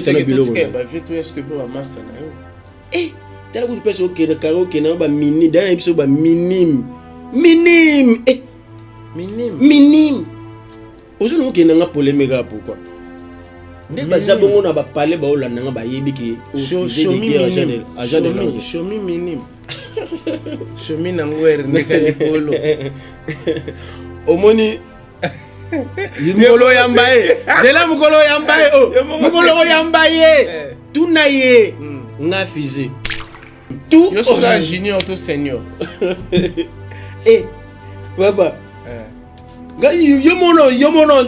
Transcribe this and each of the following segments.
Obeta na biloko. Ba vieux to est-ce que pe ba master na yo? Eh, tala kutu pesa okende kare okende na ba mini, dana biso ba minime. Minime. Eh. Minime. Minime. Ozo na okende nga polemique kaka pourquoi? Nde baza bongo na ba palais ba olanda nga bayebi ke agent de l'ordre. Shomi minime. Shomi na ngwer ndeka likolo. Omoni mokolo oyamba ye zela mokolo oyamba ye oh. mokolo oyamba ye eh. tuna ye hmm. nga fuse tout yo soza junior to senior eh baba eh. ngai yo mono yo mono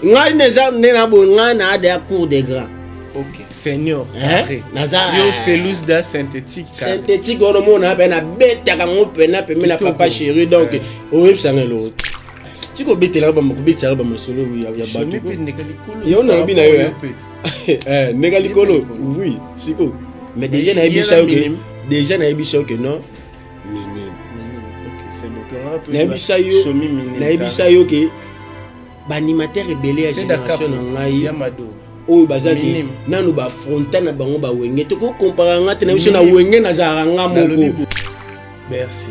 ngai neza nde na boye ngai na ada ya cour de grand Ok, senior. Hein? Naza yo pelouse da synthétique. Synthétique ono mona pe na betaka ngo pena pembe na papa chéri donc oyebisa nga eloko. Tiko betela ba mokobetela ba masolo ya ya bato. Yo na lobi na yo hein. Eh, ndeka likolo. Oui, siko. Mais déjà na yebisa yo que déjà na yebisa yo que non minime. Ok, c'est bon. Na yebisa yo na yebisa yo que ba animateur ebele ya génération na ngai oyo baza ke nanu bafronta na bango bawenge tokokompara nga te na biso na wenge nazalaka nga moko. Merci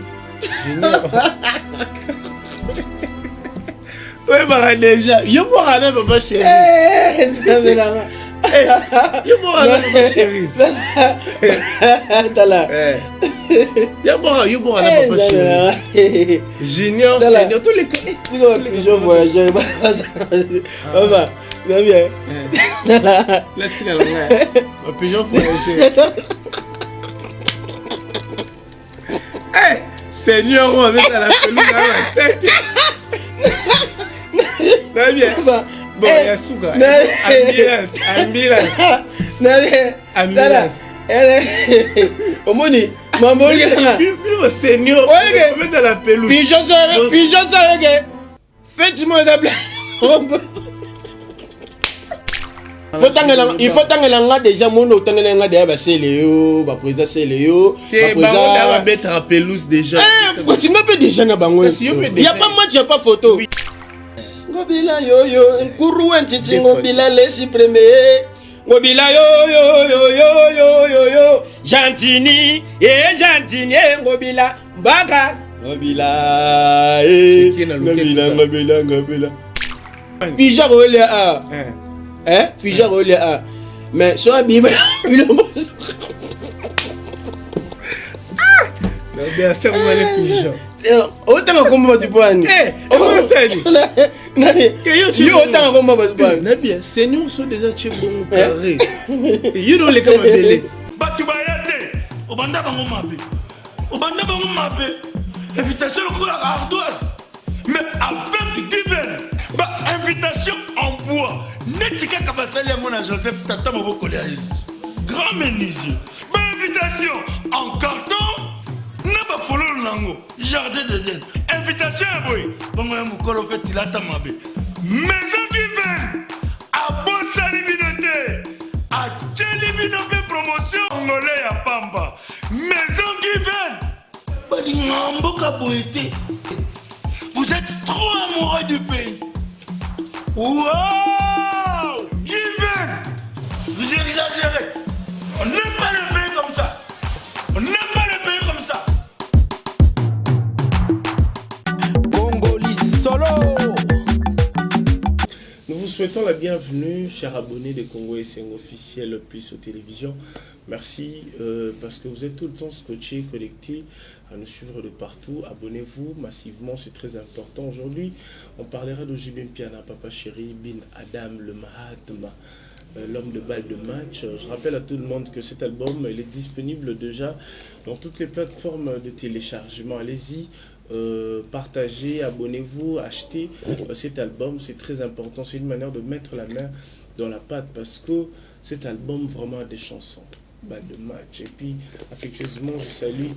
oyebaka deja yo bwaka na papa chéri yo bwaka na papa chéri tala yo bwaka yo bwaka na papa chéri junior senior tous les pigeon voyageur papa bien bien tala latina na ngai pigeon voyageur. Hey, Seigneur, on va mettre la pelouse dans la tête. Très bien. Bon, il y a Souka. Ambulance, ambulance. Ambulance. Omoni mambo bino seigneur obeta la pelouse pigeon so oyeke feti mo eza il faut tangela nga déjà mono otangela nga deya basele yo baprésident sele yo babetaka pelouse déjà kosinga mpe déjà na bango ya pas match ya pas photo. Ngobila yoyo nkuru wentiti ngobila lesi premier ngobila yoyoyoyoyoyoyo gentini e gentini e ngobila mbaka ngobila e ngobila ngobila ngobila pigeon kolia a eh pigeon kolia a mais so abima bilombo. Otanga kombo bato bwani nani yo otanga kombo bato bwani nabia seigneur so déjà tie bongo carré yo noleka mabele. Bato baya te, obanda bango mabe, obanda bango mabe, invitation lokola ardoise, mais avec Given ba invitation en bois neti kaka basali yango na Joseph tata mobokoli ya Yesu grand menuisier, ba invitation en carton na bafololo nango jardin d'Eden, invitation ya boye bongo ya mokolo mpe tilata mabe. Maison Given abosani bino te, atieli bino mpe promotion ngole ya pamba. Maison Given balingaka mboka boye te. Vous êtes trop amoureux du pays. Wow! Given! Vous exagérez. On n'aime pas le pays comme ça. On n'aime pas le pays comme ça. Congoli solo. Nous vous souhaitons la bienvenue, chers abonnés de Congo Esengo officiel plus aux télévisions. Merci parce que vous êtes tout le temps scotchés, connectés à nous suivre de partout. Abonnez-vous massivement, c'est très important. Aujourd'hui, on parlera de JB Mpiana, Papa Chéri, Bin Adam, le Mahatma, l'homme de balle de match. Je rappelle à tout le monde que cet album, il est disponible déjà dans toutes les plateformes de téléchargement. Allez-y, partagez, abonnez-vous, achetez cet album, c'est très important. C'est une manière de mettre la main dans la pâte parce que cet album vraiment a des chansons, balle de match. Et puis, affectueusement, je salue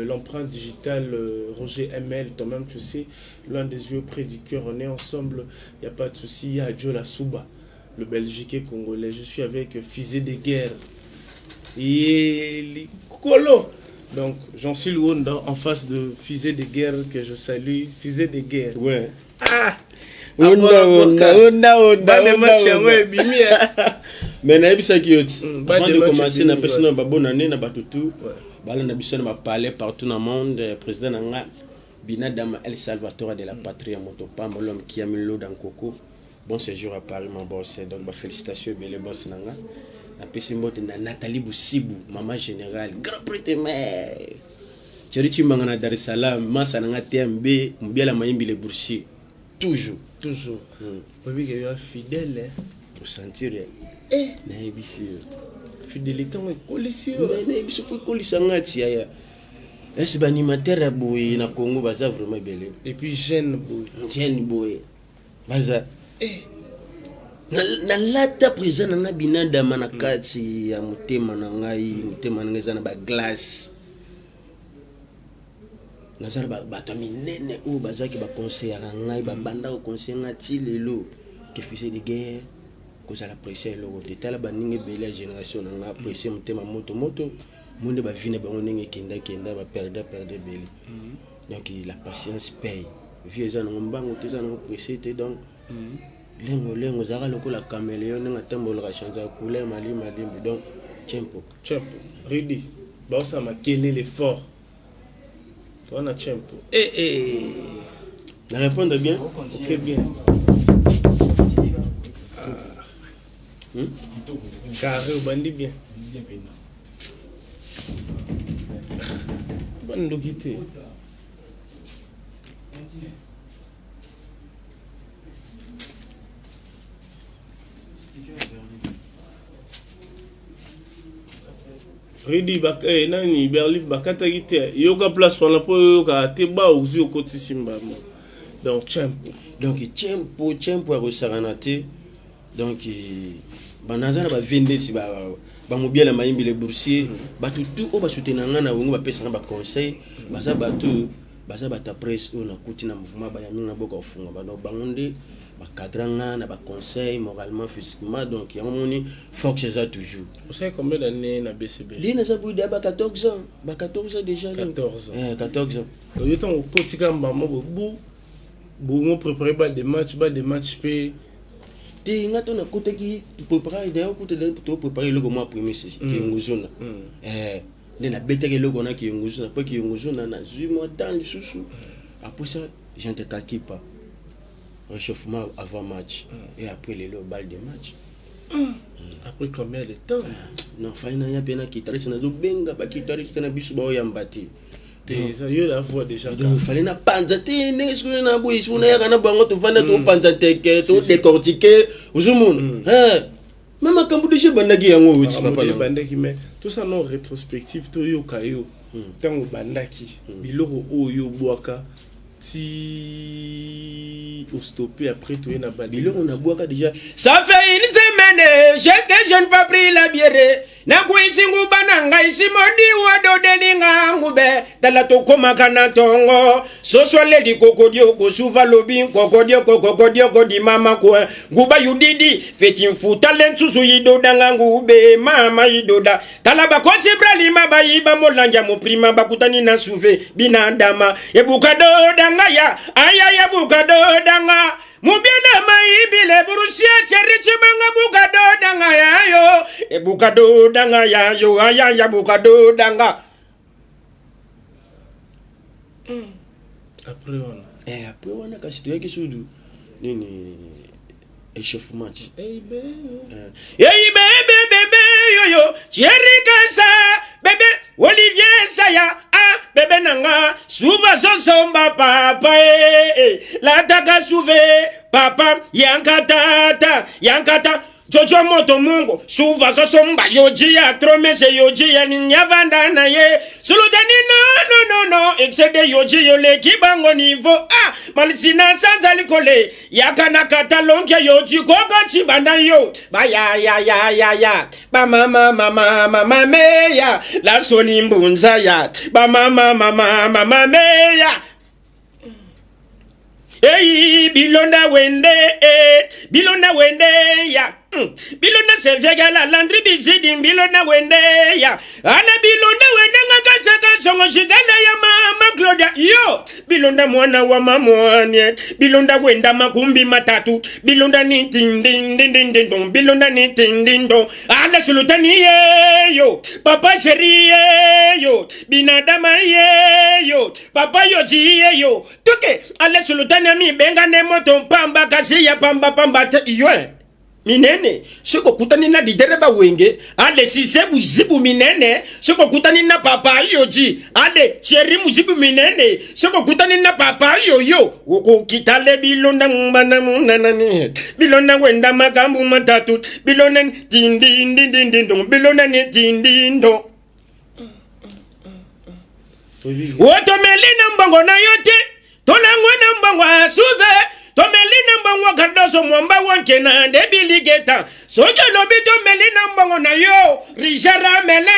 l'empreinte digitale Roger ML, toi-même tu sais, loin des yeux, près du cœur, on est ensemble, il n'y a pas de souci. Il y a Joe Lasuba, le Belgique congolais. Je suis avec Fusée de guerre et Colo. Donc, j'en suis Luanda en face de Fusée de guerre que je salue. Fusée de guerre. Ouais. Ah! Onda, onda, onda, onda, Bande onda, match yango onda. ebimi eh. Mais nayebisaki yo ti Bande avant de match commencer, ebimi, napesi ouais. na babonne année na bato tout balanda biso na bapalais partout na monde. Président na nga Binadama El Salvatore de la patrie ya moto pamba, l'homme qui a mis l'eau dans coco. Bon séjour à Paris, mon boss. Donc bafélicitation ebele, boss na nga. Napesi mbote na Nathalie Busibu, mama générale, grand prêtre, mère Thierry Chimbanga na Dar es Salaam, masa na nga TMB Mobiala Mayimbi, le boursier, toujours. Toujours. Oyebi ke yo fidèle, eh. Osentir, Eh, nayebisi yo. Fidélité yango ekolisi yo. Nayebi so fo ekolisa nga ti yaya ese baanimateur ya boye na Congo baza vraiment ebele. Et puis jeune boye. Jeune boye baza. Eh. Nalata président na ngai Binadama na kati ya motema na ngai. Motema na ngai eza na baglace. Naza na bato ya minene oyo bazalaki baconseillaka ngai, babanda koconseille ngai ti lelo ke fils de guerre, kozala presse eloko te. Tala baninga ebele ya génération na ngai, presse motema moto moto mo nde bavi na bango ndenge ekendakenda, baperda perda ebele. Donc la patience paye. Vie eza nango mbango te, eza nango presse te. Donc lengo lengo, ezalaka lokola caméléon ndenge atambolaka, change ya couleur malimbi malimbi. Donc tempo. Tempo ridi baosala makelele fort wana, tempo eh, eh. Na répondre bien? Ok, bien. Carré, obandi bien, bandoki te. Ridi nani Berlif bakataki te. Yoka place wana mpo oyokaka te, ba ozwi okotisi mbamo. Donc tempo. Donc tempo, tempo ya kosakana te. Donc banaza na bavie ndeti bamobiala Mayimbi le boursier, bato tu oyo basoutenir nga na wengo, bapesanga baconseil, baza bato, baza bato ya presse oyo nakuti na mouvement, bayami nga boka kofunga bano, bango nde bacadra nga na baconseil moralement, physiquement. Donc yango moni force eza toujours. Osali combien d'année na BCB? Nde naza boye ba 14 ans, ba 14 ans déjà. 14 ans. Eh, 14 ans. Oyo ntango okotika mbamo bobu bongo préparé ba de match, ba de match mpe? Te, nga to nakutaki préparé d'ailleurs, kuta to préparé eloko mwa prémisse kiyongozona. Eh, nde nabetaki eloko wana kiyongozona mpo kiyongozona nazwi mwa temps lisusu. Après ça, je ne te calcule pas, réchauffement avant match et après lelo balle de match. Après combien de temps? Non, fai naya mpe na guitariste, nazobenga baguitariste na biso baoyamba te. Te, eza yo la voix déjà. Donc fallait na panza te ndenge soki na boye, soki nayaka na bango, tovanda, topanza teke, todécortique, ozomona. Me makambo déjà ebandaki yango oyo ti papa na Ebandaki, mais tout ça non rétrospective, toyoka yo ntango obandaki, biloko oyo obwaka ti ostoppe, après toye na bande. Biloko nabwaka déjà, ça fait une semaine je que je n'ai pas pris la bière. Nakwisi nguba na ngai simodi wadodelinga ngube. Tala, tokomaka na ntongo soso aleli kokodioko, suva lobi kokodioko kokodioko dimama kwe nguba yudidi feti mfuta le nsusu yidodanga ngube mama yidoda. Tala, bakonzi bralima bayiba molangi ya moprima, bakutani na suve binadama ebuka dodanga ya aya yabuka dodanga mubiele maibile burusia cherichimanga buka dodanga yayo ebuka dodanga yayo aya yabuka dodanga. Après wana? Eh, après wana kasi toyaki sudu nini, échauffement ti. Hey, baby. Hey bébé bébé yoyo Thierry Kasa bébé Olivier Saya, ah bébé nanga suva sosomba papa eh, eh. Lataka suve papa yankatata yankata jojo moto mungu suva sosomba yoji ya tromese yoji ya ninyavanda na ye sulutani. No no no no, excede yoji yoleki bango niveau ah malisina sanza likole yakana kata lonke yoji koko chibanda yo baya ya ya ya ya bamama mama mama meya la soni mbunza ya bamama mama mama meya. Eyi bilonda wende eh, bilonda wende ya bilonda seviagala landri bizidi bilonda wende ya ana bilonda wende ngaka. Seka songo shigala ya mama Claudia yo bilonda mwana wa mamwane bilonda wenda makumbi matatu bilonda ni tindindindindindon bilonda ni tindindo ala sulutani yeyo papa sheri yeyo binadama yeyo papa yoji yeyo toke ale sulutani amibengane moto mpamba kasi ya pamba pamba te iyo minene soki okutani na lidere bawenge ale sise buzibu minene soki okutani na papa yoji ale cheri muzibu minene soki okutani na papa yoyo okokitale bilonda mbana munanani bilonda wenda makambu matatu bilonda tindindindindindo bilonda ni tindindo otomeli na mbongo na yo te tolangwe na mbongo asuve tomeli na mbongo Cardoso mwamba wankena nde biligeta soki olobi tomeli na mbongo na yo Richard amele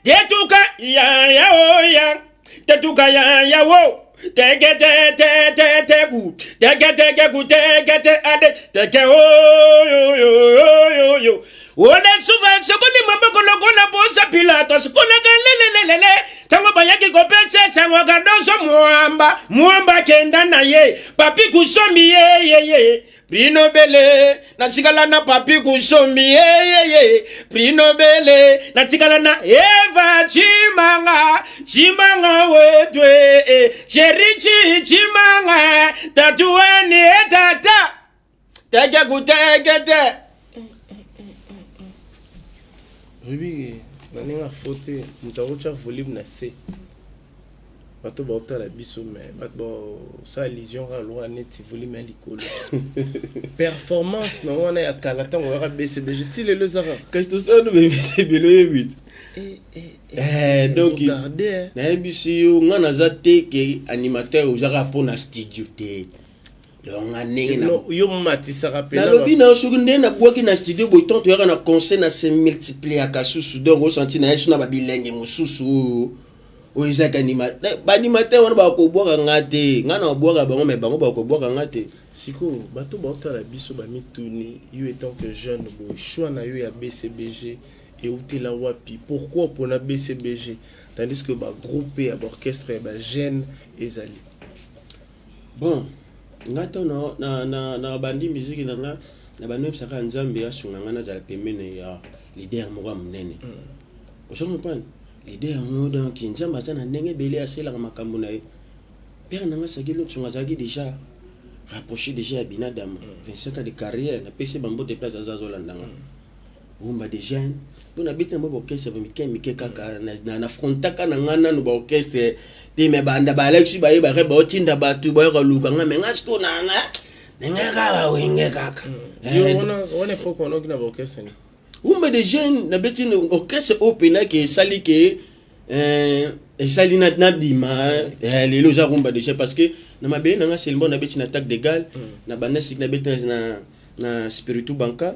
tetuka yaya oya tetuka yaya wo teke te te te te ku teke teke ku teke te ade teke oyo yo yo yo ole suva sokoli maboko lokola bosa Pilato sikolaka lelelelele ntango bayaki kopesa sango Cardoso mwamba mwamba kenda na ye papi kusombi yeyeye prix Nobel natikala na papi kusombi yeyeye prix Nobel natikala na Eva Chimanga Chimanga wetwe cherichi Chimanga tatuweni etata teke kutekete Oyebi na ndenge afo te moto akotya volume na se bato baotala biso me bato basala illusion kaka lokola neti volume ya likolo performance na wana ya kala ntango oyaka BCBG ti lelo ezaka kasi tosala no bebisi ebele oyebi te donc garde nayebisi yo nga naza te ke animateur ozaka mpo na studio te donc nga ndenge na yo matisaka mpe nalobi na yo soki ndenge nabwaki na studio boye tant toyaka na conseil na se multipliaka susu donc osanti na ye so na babilenge mosusu oyo oyo ezaki baanimateur wana bakobwaka nga te nga na babwaka bango me bango bakobwaka nga te Sikoyo bato baotala biso bamituni yo étant que jeune boye choix na yo ya BCBG eutela wapi pourquoi mpona BCBG tandis que bagroupe ya baorchestre ya bajeune ezali bon nga to na, na, na, na bandi miziki na nga na bandi oyebisaka nzambe asunga nga nazala pembeni ya leader moko ya monene mm. ozo comprendre leader yango donc nzambe aza na ndenge ebele asalelaka makambo na ye père na nga Saki Lotsonga azalaki déjà rapproché déjà ya binadama 25 ans de carrière napesi bambote place aza azolanda nga rumba de jeune mpo nabeti na mwa baorchestre mike mike kaka na frontaka na nga nanu baorchestre te me banda balakisi bayebaka baotinda bato bayaka luka nga me nga siko nana ndenge kaka bawenge kaka wana époque wana oki na baorchestre ni rumba de jeune nabeti orchestre oyo mpenake esali ke esali nabima lelo eza rumba de jeune parce que na mabele na nga seulement nabeti na tac de gal na banda siki nabeti na spiritu banka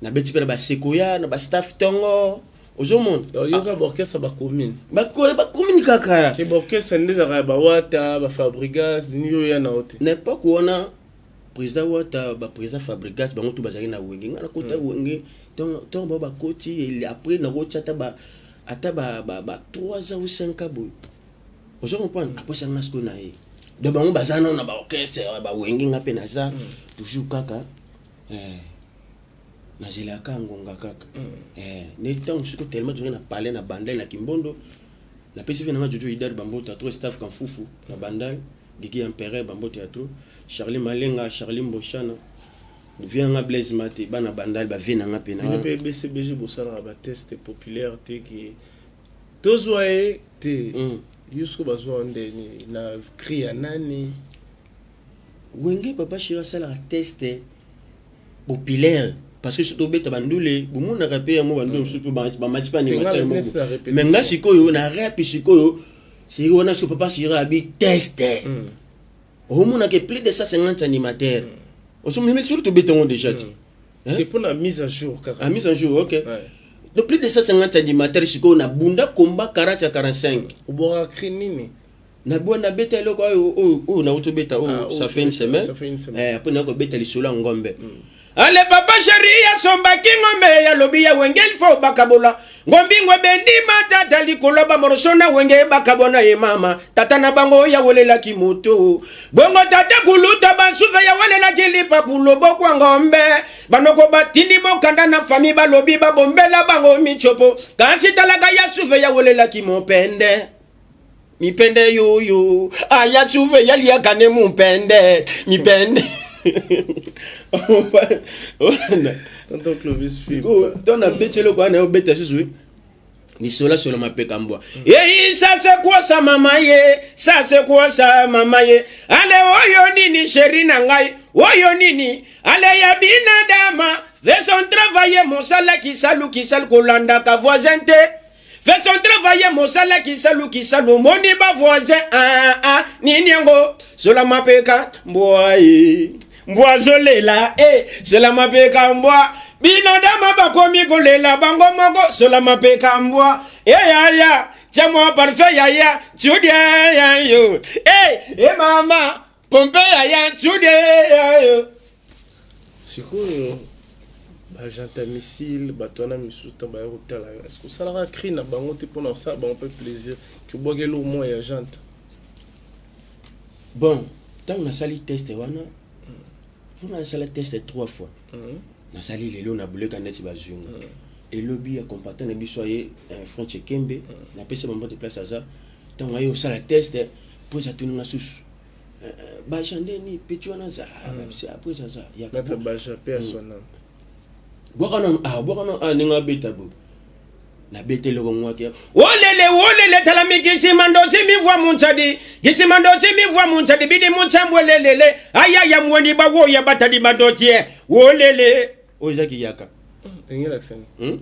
nabeti mpe na basekoya na bastaff ntongo ozomona yoka baorchestre bacommune bacommune kaka ke baorchestre nde ezalaka ya bawata bafabrigas nini oyo ya na yo te na époque wana président wata baprésident fabrigas bango tu bazalaki na wenge nga nakota wenge ntongo bao bakoti après nakoti ata ba ata ba 3 ans ou 5 ans boye ozo comprendre après sanga sikoyo na ye donc bango baza nano na baorchestre bawenge nga mpe naza toujours kaka nazelaka ngonga kaka ne ntango soki tellement tozongi na palais na bandal na kimbondo napesi mpe nanga jojo idar bambota trop staff kamfufu na bandal gigi empereur bambote ya trop charlie malenga charlie mboshana vie nanga blaise mate bana bandal bavie nanga mpe bino mpe BCBG bosalaka batest populaire te ke tozwa ye te yo siko bazwa ndeni na cri ya nani wenge papa shiro asalaka test populaire parce que soki tobeta bandule bomonaka mpe yango bandule mosusu mpe bamati mpe animateur moko mais nga sikoyo na rep sikoyo seri wana sikoyo papa shiro abi test omonaka plus de 150 animateurs osomoni surtout tobeta yango déjà ti c'est pour la mise à jour kaka ah, mise à jour ok donc plus de 150 animateurs sikoyo nabunda komba 40 ya 45 obwaka cri nini nabwa nabeta eloko oyo oyo oyo nauti obeta oyo ça fait une semaine ça fait une semaine après naya kobeta lisolo ya ngombe. Ale papa chéri asombaki ngombe, alobi ya Wenge il faut bakabola ngombingo ebendi matata likolo ba morso na Wenge bakabona ye mama tata na bango yawelelaki moto bongo tata kuluta basufe yawelelaki lipapu lobokwa ngombe banoko batindi mokanda na fami balobi babombela bango michopo kasi talaka ya sufe yawelelaki mopende mipende yoyo aya sufe yaliaka ne mupende mipende. Tonton Clovis Philippe. To nabeti eloko wana, obeta susu lisolo solo mapeka mbwa. Ei, ça c'est quoi ça, mama ye? Ça c'est quoi ça, mama ye? Ale oyo nini, chéri na ngai? Oyo nini? Ale ya binadama fait son travail, mosala kisalu kisalu, kolandaka voisin te. Fait son travail, mosala kisalu kisalu, omoni ba voisin. Ah, ah, nini yango? Sola mapeka mbwa ye, mbwa azolela e. Sola mapeka mbwa, binadama bakomi kolela bango moko. Sola mapeka mbwa e, yaya tia mwa parfum, yaya tudie yayo e e mama pompe, yaya tudie yayo. Sikoyo bagenta missile, bato wana misusu, ntango baya kotala yo, est ce que osalaka cri na bango te mpona kosala bango mpe plaisir, kobwaka eloko moko ya jante? Bon, ntango nasali test wana, mpona nasala test trois fois. Nasali lelo na buleka neti bazwinga elobi ya combattant na biso aye, French Ekembe, napesi bango te place aza. Ntango aye osala test, po eza tuninga susu baja ndeni petit wana aza après aza. Maître Baja mpe aswana. Bwaka nanu, ah, bwaka nanu, ah, ndenge abeta bo nabeta eloko ngwaki olele olele tala mikisi mandoti mivwa muntsadi gisi mandoti mivwa muntsadi bidi muntsambwelelele ayaya mweni bawoya batadi mandotie olele oyo ezaki yaka. Engelakisa nini?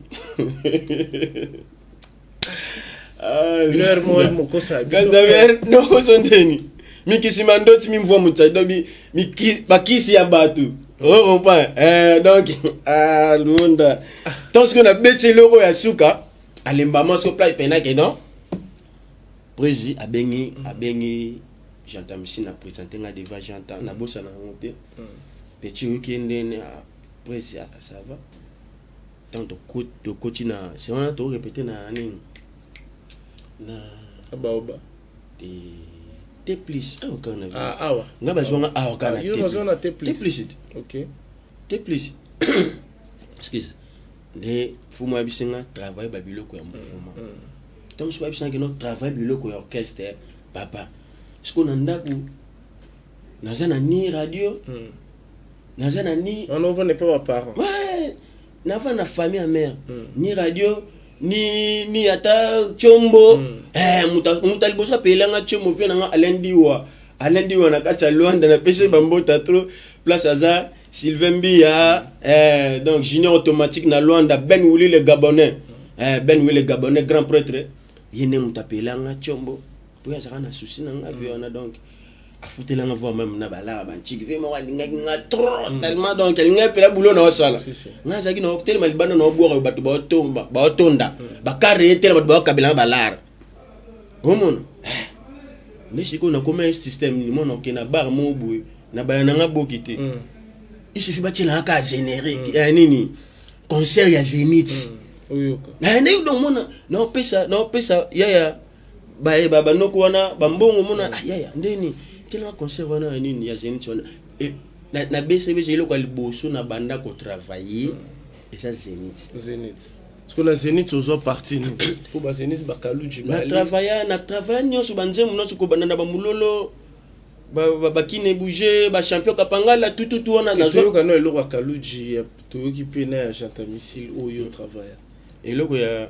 Ah, Bino heure moko mokosa biso. Nokoso ndeni mikisi mandoti mimvua mutsadi, donc bakisi ya bato, o comprend? Donc ah, lunda tant soki nabeti eloko ya suka alembama so pla epenake non prési abengi Janta Misi na présente nga devant Janta, nabosana yango te. Petit oyoki ndeni prési, ah, ça va. Tant tokoti na c'est wana torépété na nini na Baoba. Te, T plus awa kaka na Ah, awa. Nga bazwanga awa kaka na Yo bazwa na T plus. T plus. Ok. T plus, excuse, nde fumu ayebisi nga travaille babiloko ya mouvement. Ntango mosusu bayebisi nga keno travaille biloko ya orchestre, papa. Sikoyo na ndako naza na ni radio, naza na ni Wana ovanda epa baparent? Ouais, nava na famille ya mare, ni radio ni ata tshombo. Eh, moto ya liboso apelanga tshombo, vie nanga Alain Diwa, Alain Diwa na kati ya Lwanda, napesi bambota trop place aza, Sylvain Mbia, eh, donc junior automatique na Lwanda, Ben Wuli le Gabonais, eh, Ben Wuli le Gabonais, grand prêtre, ye nde moto apelanga tshombo po ye azalaka na souci na nga vie wana. Donc afutelanga voire même na balaka bantiki vie moko alingaki nga trop tellement, donc alingaki mpela bulo na osala. Si, si. Nga azalaki na telema libanda na obwaka bato baotomba baotonda bakare ye tela bato baokabelanga balara omona. Nde sikoyo nakoma système nini, mona okende na bar moko boye na baya nanga boki te. Il suffit batielanga kaka générique ya nini, concert ya Zénith. Oyoka. Na ndenge donc mona naopesa yaya banoko wana bambongo, mona, ah, yaya ndeni tielanga concert wana ya nini ya Zénith wana. Na BCBG, eloko ya liboso na banda kotravailler eza Zénith. Zénith. Parce que na Zénith ozwa parti nini? Po ba Zénith bakaluji. Na travailla nyonso, banzembo nyonso, kobanda na bamulolo, bakine bouge, bachampion kapangala, tututu wana nazwa. Toyoka no eloko ya Kaluji, toyoki mpe na ya Janta Missile oyo travailla. Eloko ya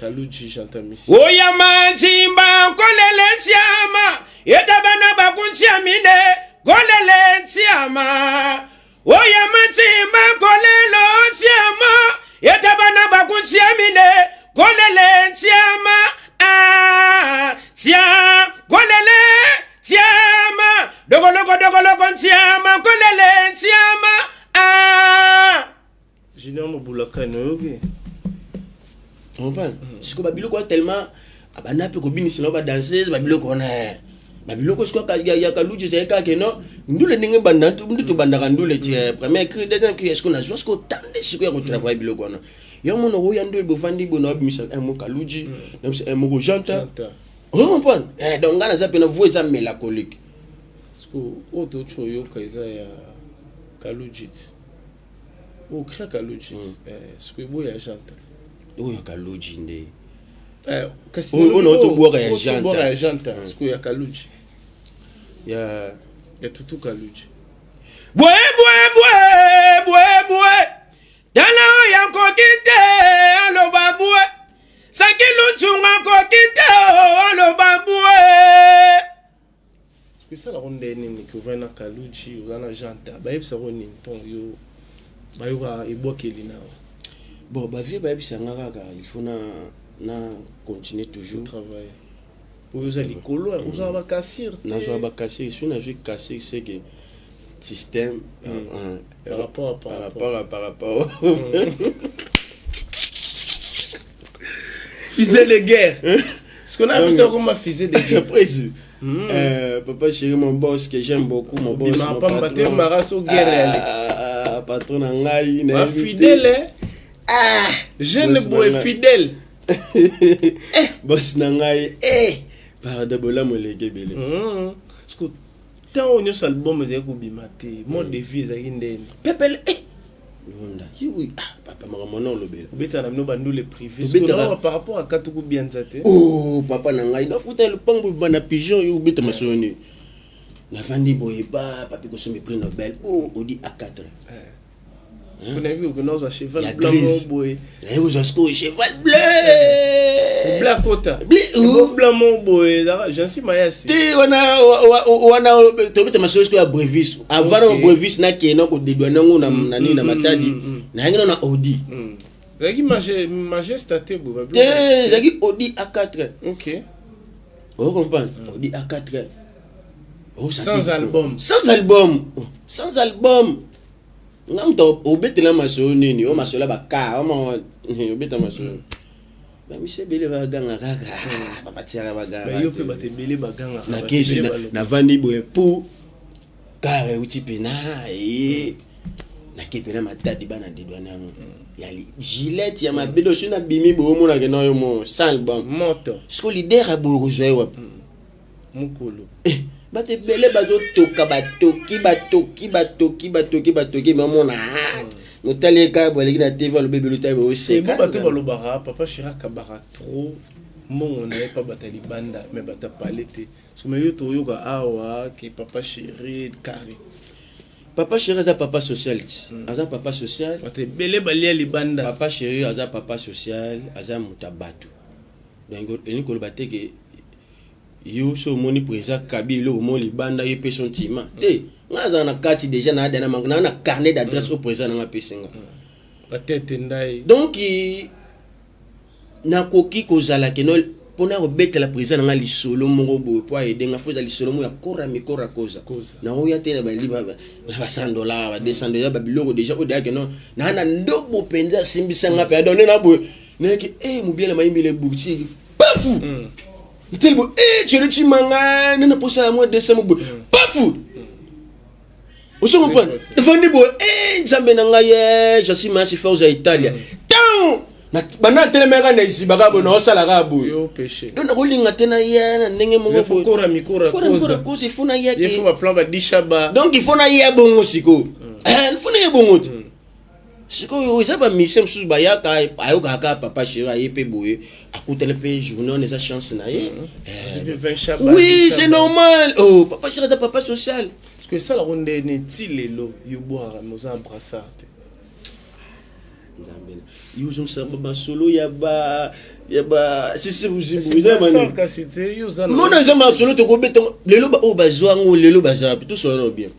Kaluji, Janta Missile. Oyama nzimba kolele nsiama eta bana bakunsiamine kolele nsiama oyama nzimba kolelo nsiama eta bana bakunsiamine kolele nsiama, ah, tia kolele tiama dogoloko dogoloko nsiama kolele nsiama, ah. Junior Mobulakani, oyoki? Comprendre sikoyo babiloko wana tellement abanda mpe kobinisa na badanseuse babiloko wana. Babiloko sikoyo ya Kaluji ezali kaka ke non, ndule ndenge banda nde tobandaka ndule ti premier cri, deuxième cri. Est-ce que nazwa sikoyo tande sikoyo ya kotravaille biloko wana? Yo mona oya ndule, bovandi boye, naobimisa un mot Kaluji, nabimisa un moko Janta. Ozo comprendre? Donc ngai naza pena voix eza mélancolique. Oyo touti oyoka eza ya Kaluji, oyo cri Kaluji, sikoyo eboya ya Janta. Oyo ya Kaluji nde. Kasi oyo tobwaka ya Janta, ya Janta, sikoyo ya Kaluji. Ya Ya Tutu Kaluji. Bwe bwe bwe bwe bwe, tala oyo akoki te aloba bwe, saki lutunga akoki te aloba bwe. Esalaka nde nini ke ovandi na Kaluji, oza na Janta? Bayebisako nini ntongo yo bayoka ebwakeli na yo? Bon, bavieux bayebisanga kaka il faut na continuer toujours. Travail oyo oza likolo, ozwaka bacassure te? Nazwaka bacassure. Soki nazwi cassure, c'est que système par rapport par rapport à par rapport Fusée de guerre, ce qu'on a appelé ça comme fusée de guerre. Précis. Papa chéri, mon boss que j'aime beaucoup, mon boss, mon patron. Maraso guerre. Ah, patron na ngai. Na fidèle. Ah, jeune boy fidèle. Boss na ngai. Eh, pardon, bolamu eleki ebele. Parce que ntango nyonso album ezalaki kobima te, mode de vie ezalaki ndeni? Pepele, eh. Londa. Oui, ah, papa, makambo na olobela. Obetaka na bino bandule privé par rapport à Katuku Bianza te? Oh, papa na ngai, nafuta lupango bana pigeon. Yo obeta masolo nini? Navandi boye ba papi kosomi prix Nobel o Audi A4. Nayebi okende ozwa cheval blanc moko boye. Nayebi kozwa sikoyo cheval bleu. Bleu akota blanc moko boye, ezalaka Jansi Mayasi. Te, wana wana tobeta masolo sikoyo ya Brevis. Avant na Brevis, nakende kodedwa nango na nini, na Matadi, nayangi nano na Audi. Ezalaki Majesta te boye? Te, ezalaki Audi A4. Ok. O comprendre? Audi A4. Sans album. Sans album, sans album. Nga moto obetela masolo nini? O masolo ya baka, obeta masolo bamisi ebele baganga kaka, babatiaka baganga. Yo mpe bato ebele bagangaka. Nakesi, navandi boye pu kare euti mpena e nake mpena Matadi, bana dedwane yango ya gilete ya mabele osi nabimi boye, omonake na yo mo sans album. Moto. Siko leader ya boye kozwa ye wapi? Mokolo. Bato ebele bazotoka, batoki, batoki, batoki, batoki, batoki, mamona motali eka boye aleki na TV, alobi ebele, otali boye oseka. Bato balobaka papa chéri akabaka trop mbongo na ye mpa bato ya libanda, mais bato apale te. So me yo toyoka awa ke papa chéri carré. Papa chéri aza papa social ti, aza papa social. Bato ebele balia libanda. Papa chéri aza papa social, aza moto ya bato. Donc elingi koloba te ke yo so omoni président kabi eloko mo libanda, ye mpe so ntima te. Nga azala na kati déjà na adana naa na carnet d'adresse oyo président nanga apesi nga. Batete ndai. Donc nakoki kozala keno mpona kobetela président nanga lisolo moko boye mpo aede nga, fo eza lisolo moko ya kora mikora koza. Nakoya te na bali ba 100 $, ba 200 $, babiloko déjà oyo deyake no naa na ndobo mpenza asimbisanga mpe adonne na boye nayaki e mobiala mayimbele ebuki pafu nteli boye e chere cimanga nene posa ya mwa 200 boye pafu. Ozo comprendre? Evandi boye e nzambe na ngai ye Jasi Mayasi, force ya Italia tan banda ntelemaka na ezibaka boye, naosalaka boye. Donc nakolinga te na ye na ndenge moko. Koza, il faut na ye. Donc il faut na ye bongo sikoyo, il faut na ye bongo te. Sikoyo eza bamusicien mosusu bayaka, ayokaka kaka papa chéri, aye mpe boye, akutani mpe journée wana, eza chance na ye. Oui, c'est normal. Oh, papa chéri aza papa social. Parce que esalaka ndene ti lelo yo bwaka mais oza na brassard te? Nzambe, yo ozongisa masolo ya ba sisi buzibu, eza kasi te yo oza mona, eza masolo tokobeta lelo. Oyo bazwa yango lelo baza wapi? Tosolola no bien.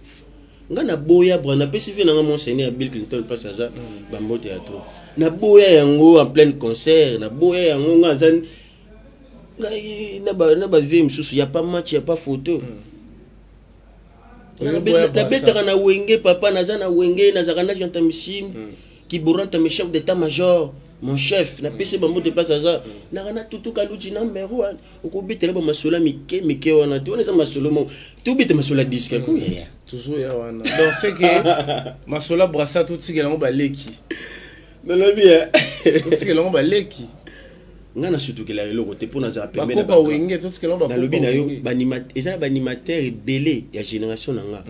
Nga naboya bra, napesi vie nanga monseigneur ya Bill Clinton, place aza bambote ya trop. Naboya yango en pleine concert, naboya yango. Nga aza ngai na bavie mosusu, ya pas match, ya pas photo. Nabetaka na Wenge, papa. Naza na Wenge, nazalaka na Gentamicine kiboranta, mes chef d'état major. Mon chef, napesi bango te place aza naka na Tutu Kaluji number one. Okobetela bamasolo ya mike mike wana te, wana eza masolo moko tobeta, masolo ya disque koyaya. Toujours ya wana. Donc c'est que masolo ya brassard, totikela yango baleki. Nalobi ya Totikela yango baleki. Ngai nasutukela eloko te mpo nazala pembeni na Bakoka Wenge, totikela yango. Nalobi na yo, Bakoka Wenge. Eza na baanimateur ebele ya génération na nga,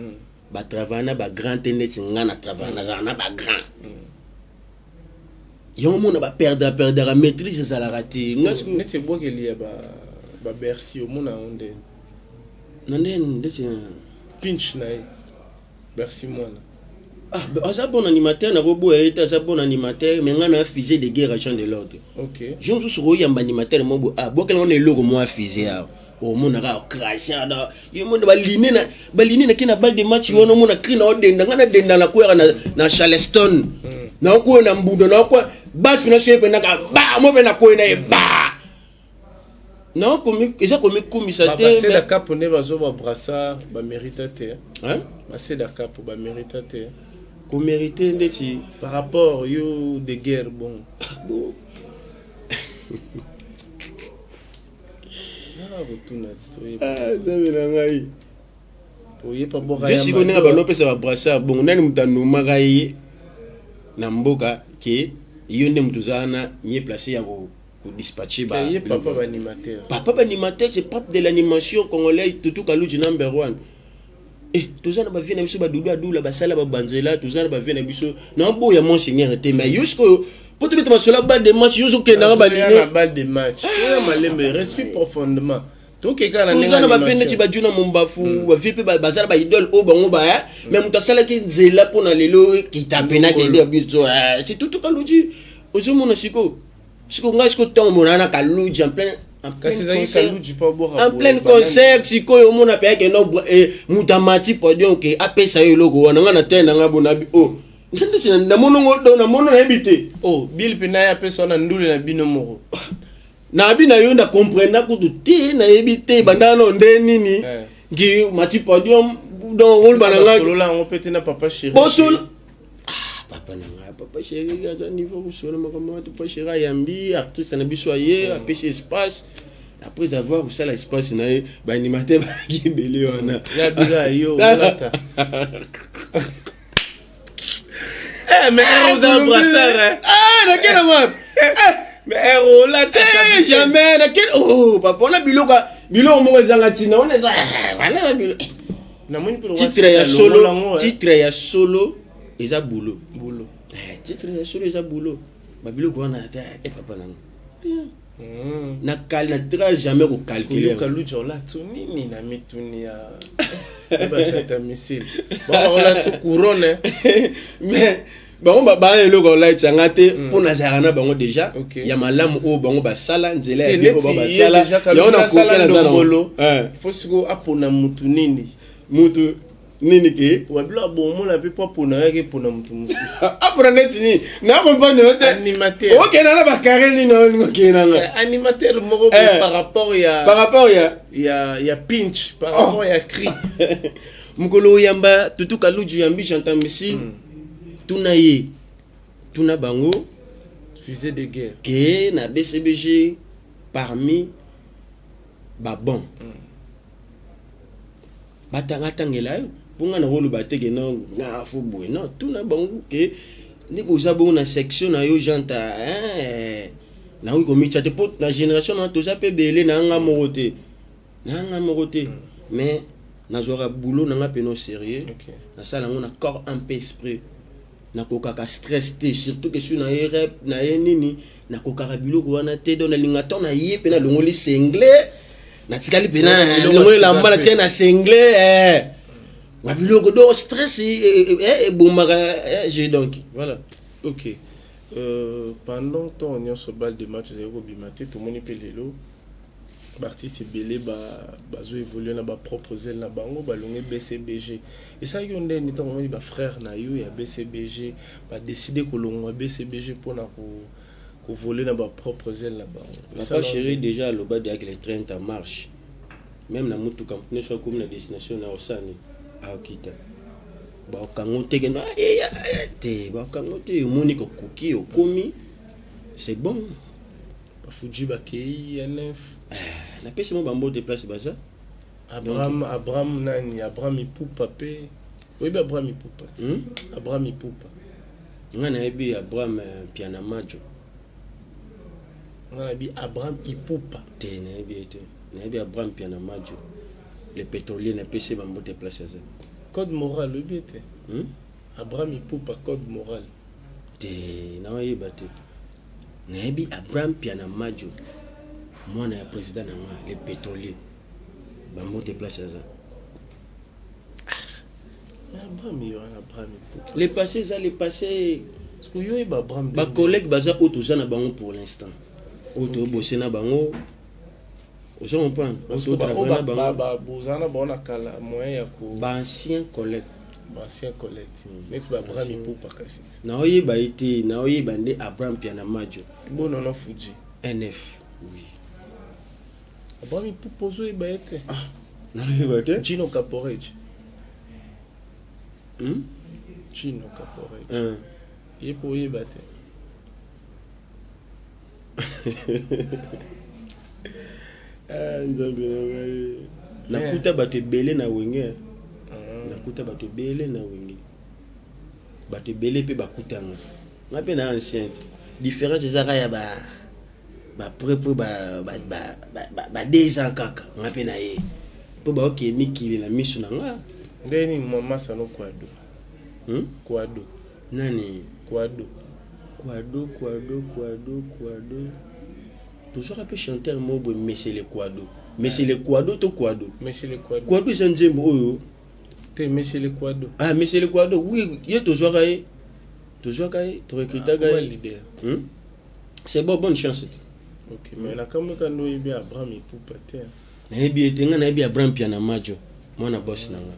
batravaille na bagrand te neti nga na travaille, nazala na bagrand. Yango mona baperdre perdaka maîtrise ezalaka te. Nga Neti ebwakeli ya babercy, omona yango nde Na nde ndeti Pinch na ye Bercy Mwana. Ah, aza bon animateur, nakoboya ye te, aza bon animateur, mais nga na fusée de guerre, agent de l'ordre. Jour mosusu koyamba animateur mo boye, ah, bwakela ngo na eloko mwa fusée awa, omonaka ocrache na yo, mona baline na baline nake na balle de match wana, omona cri na odenda, nga nadenda, nakweyaka na Charleston, nakoya na mbunda, nakoya basi mpena soye mpendaka ba mo mpe nakoya na ye ba nakomi, eza komikumisa te. Baseda Kapo nde bazoba brassard, bamérita te. Hein? Baseda Kapo bamérita te. Komérite ndeti Par rapport yo de guerre, bon. Bon. Naka kotuna ti toyeba. Ah, Nzambe na ngai. Oyeba boka. Ve sikoyo ndenge banopesa babrassard bongo, nani moto anomaka ye na mboka ke yo nde moto oza wana mieux placé ya kodispatcher ba Ye papa baanimateur. Papa baanimateur, c'est pape de l'animation congolaise, Tutu Kaluji number one. Eh, toza na bavie na biso, badudu adula basala babanzela, toza na bavie na biso na boya monseigneur te. Mais yo sikoyo po tobeta masolo ya balle de match, yo ozokendanga na baline. Balle de match oya malembe, respire profondément, tokeka na Toza na bavie ndenge neti bajuna mombafu, bavie mpe baza na baidole oyo bango baya, mais moto asalaki nzela mpo na lelo kita pena kende ya biso, c'est Tutu Kaluji. Ozomona sikoyo, sikoyo ngai sikoyo ntango monana na Kaluji en plein en plein Kasi ezalaki concert. Kaluji mpo abwaka En boye, plein banani. concert sikoyo omona mpe ake no, moto amati podium ke apesa yo eloko wana, ngai na tene na ngai bonabi o ndesi namonongo do namono nayebi te. Oh, bill mpe naye apesa wana ndule na bino moko. Nayebi na yo, na comprena kutu te, nayebi te banda no nde nini ngi mati podium, donc oloba na ngai. Basolola yango mpe te na papa chéri? Bosolo, ah, papa na ngai, papa chéri aza niveau kosola makambo wana. Papa chéri ayambi artiste na biso, aye apesi espace. Après avoir kosala espace na ye, baanimateur bayaki ebele wana. Ya bila yo olata. Eh, mais ere oza brassard, eh. Ah, nakende wapi? Mais ere olata. Eh, jamais nakende. Oh papa, wana biloko biloko moko ezanga ntina wana, eza wana biloko. Namoni mpe Titre ya solo, titre ya solo eza boulot. Boulot. Eh, titre ya solo eza boulot. Babiloko wana ata e papa nanga na kal na tra jamais kocalcule. Koyoka luja olati nini na mituni ya bajata missile, baba olati couronne. Mais bango bana eloko olatisanga te mpo nazalaka na bango déjà. Ya malamu oyo bango basala nzela ya Te, bien oyo bango neti ye basala déjà Kaluji yango na asala kope naza na ndombolo. Faut sikoyo apona mutu nini? Mutu nini ke? Babilo abomona mpe po apona yaki epona mutu mosusu. Apona neti nini? Na comprendre yo te. Animateur. Okenda na bakare nini olingo okende nanga? Eh, animateur moko boye. Par rapport ya Par rapport ya ya pinch, par rapport ya cri. Mokolo oyamba Tutu Kaluji, yambi Chantambisi, tuna ye, tuna bango. Fusée de guerre. Ke na BCBG, parmi babon batanga atangela yo, mpo nga nakoloba te ke non, nga fo boye, non. Tuna bango ke ndenge oza bongo na section na yo janta, hein, nakoki komitya te mpo na génération na toza mpe ebele, na nga moko te, na nga moko te, mais nazwaka boulot na nga pene au sérieux. Nasala yango na corps un peu esprit, nakokaka stress te, surtout ke su na ye rep na ye nini, nakokaka biloko wana te. Donc nalinga ntango na ye mpe nalongoli singlet, natikali mpe Biloko nalongoli ya sika elamba, mpe. natikali na singlet, eh. Ba biloko donc stress ebomaka je, donc voilà. Ok, pendant ntango nyonso balle de match ezali kobima te, tomoni mpe lelo baartiste ebele bazo évolue na bapropre zele na bango, balonge BCBG. Esalaki yo ndeni ntango omoni bafrère na yo ya BCBG badécide kolongwa BCBG mpona kovoler na bapropre zele na bango? Papa chéri déjà aloba deyaki le 30 en marche, même na mutuka, motu nyonso akomi na destination na osani akokita, baokango te, kendo te, baokango te. Omoni kokoki okomi. C'est bon. Bafuji bakei ya 9. Napesi mo bambote place baza. Abraham, Abraham nani, Abraham Ipupa mpe oyebi Abraham Ipupa te? Hmm? Abraham Ipupa. Ngai nayebi Abraham Piana Majo. Ngai nayebi Abraham Ipupa. Te, nayebi ye te. Nayebi Abraham Piana Majo, le pétrolier. Napesi ye bambote place aza. Code moral, oyebi ye te? Hmm? Abraham Ipupa, code moral. Te, naoyeba te. Nayebi Abraham Piana Majo, mwana ya président na nga, le pétrolier. Bambote place aza. Abraham ye wana, Abraham Ipupa. Le passé eza le passé. Parce que yo oyeba Abraham te. Bacollègue baza oyo toza na bango pour l'instant, oyo tobose na bango, ozo comprendre? Parce oyo que totravaille na bango. Bozala na bango na kala, moyen ya ko Baancien collègue. Baancien collègue neti ba Abraham Ipupa kasi. Naoyeba ye te, naoyeba nde Abraham Piana Majo. Bonono Fuji. NF, oui. Abraham Ipupa, ozoyeba ye te? Ah, naoyeba te. Gino Caporeji. Hmm? Gino Caporeji. Hein. Ye mpo oyeba te? Ah, Nzambe na ngai, nakuta bato ebele na Wenge. Nakuta bato ebele na Wenge, bato ebele mpe bakutanga nga mpe na ancien te. Différence ezaka ya ba baprès ba 2 ans kaka nga mpe na ye, mpo baokee mikili na miso na nga. Ndenge nini masano Kwado? Hmm? Kwado. Nani? Kwado. Kwado, Kwado, Kwado, Kwado, tozwaka mpe chanteur moko boye, Mesele Kwado, Mesele Kwado to Kwado. Mesele Kwado. Kwado eza nzembo oyo. Te, Mesele Kwado. Ah, Mesele Kwado, oui, ye tozwaka ye, tozwaka ye, torecrutaka Akoma ye. Leader. Hmm? C'est bon, bonne chance. Ok, mais nakamwi ka nde oyebi Abraham Ipupa te. Nayebi ete nga nayebi Abraham Piana Majo, mwana boss na nga.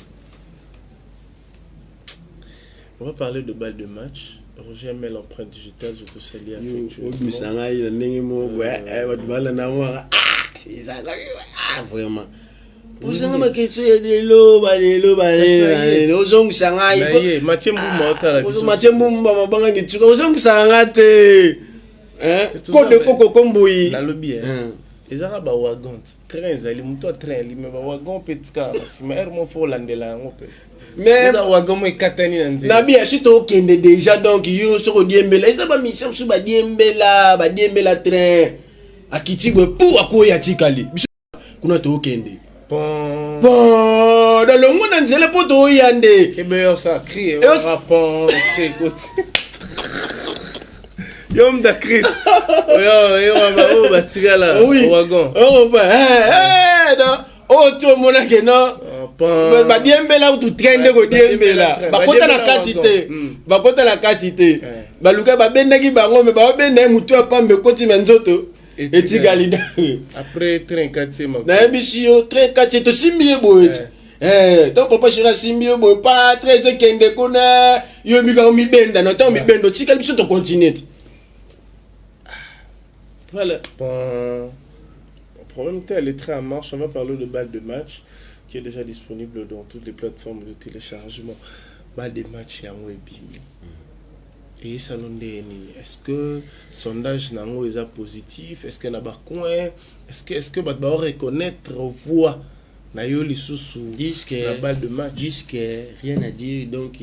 On va parler de balle de match. Roger Mel, empreinte digitale, je te salue affectueusement. Obimisa ngai na ndenge moko boye, bato balanda ngo ezalaka vraiment posanga baquestion ya lelo, balelo, balelo, ozongisa ngai. Na ye, Mathieu Mbuma otala biso. Mathieu Mbumba mabanga ngituka, ozongisaka nga te. Kode koko kombui. Nalobi ezaka bawagon, train ezali moto ya train ali, mais bawagon mpe etikala na nsima ere mo fo olandela yango mpe. Mais eza wagon mo ekatani na nzela. Nabi asi tokende déjà. Donc yo soki odiembela, eza bamission mosusu, badiembela, badiembela train, akiti boye pu akoya, atikali. Biso kuna tokende. Pon. Bon, nalongo na nzela mpo toya nde. Kebe yo sa cri pon cri ekoti yo muta cri oyo yo oyo batikala wagon. Oh, ba, non, oyo to omonake no. Pon. Badiembela kutu train nde kodiembela, bakota na kati te, bakota na kati te. Baluka babendaki bango, me baobenda ye motu ya pamba ekoti na nzoto, etikali. Après train kati ye makolo. Nayebisi yo, train kati ye, tosimbi ye boye ti. Donc papa chéri asimbi yo boye pa train ezokende kuna, yo mikaka mibenda na ntango mibenda, otikali, biso tocontinue ti. Voilà. Bon, problème tel, elle est très en marche. On va parler de balle de match qui est déjà disponible dans toutes les plateformes de téléchargement. Balle de match yango ebimi. Eyesano nde nini? Est-ce que sondage nango eza positif? Est-ce que na bacoin, est-ce que bato bao reconnaître voix na yo lisusu Disque na balle de match? Disque, rien à dire, donc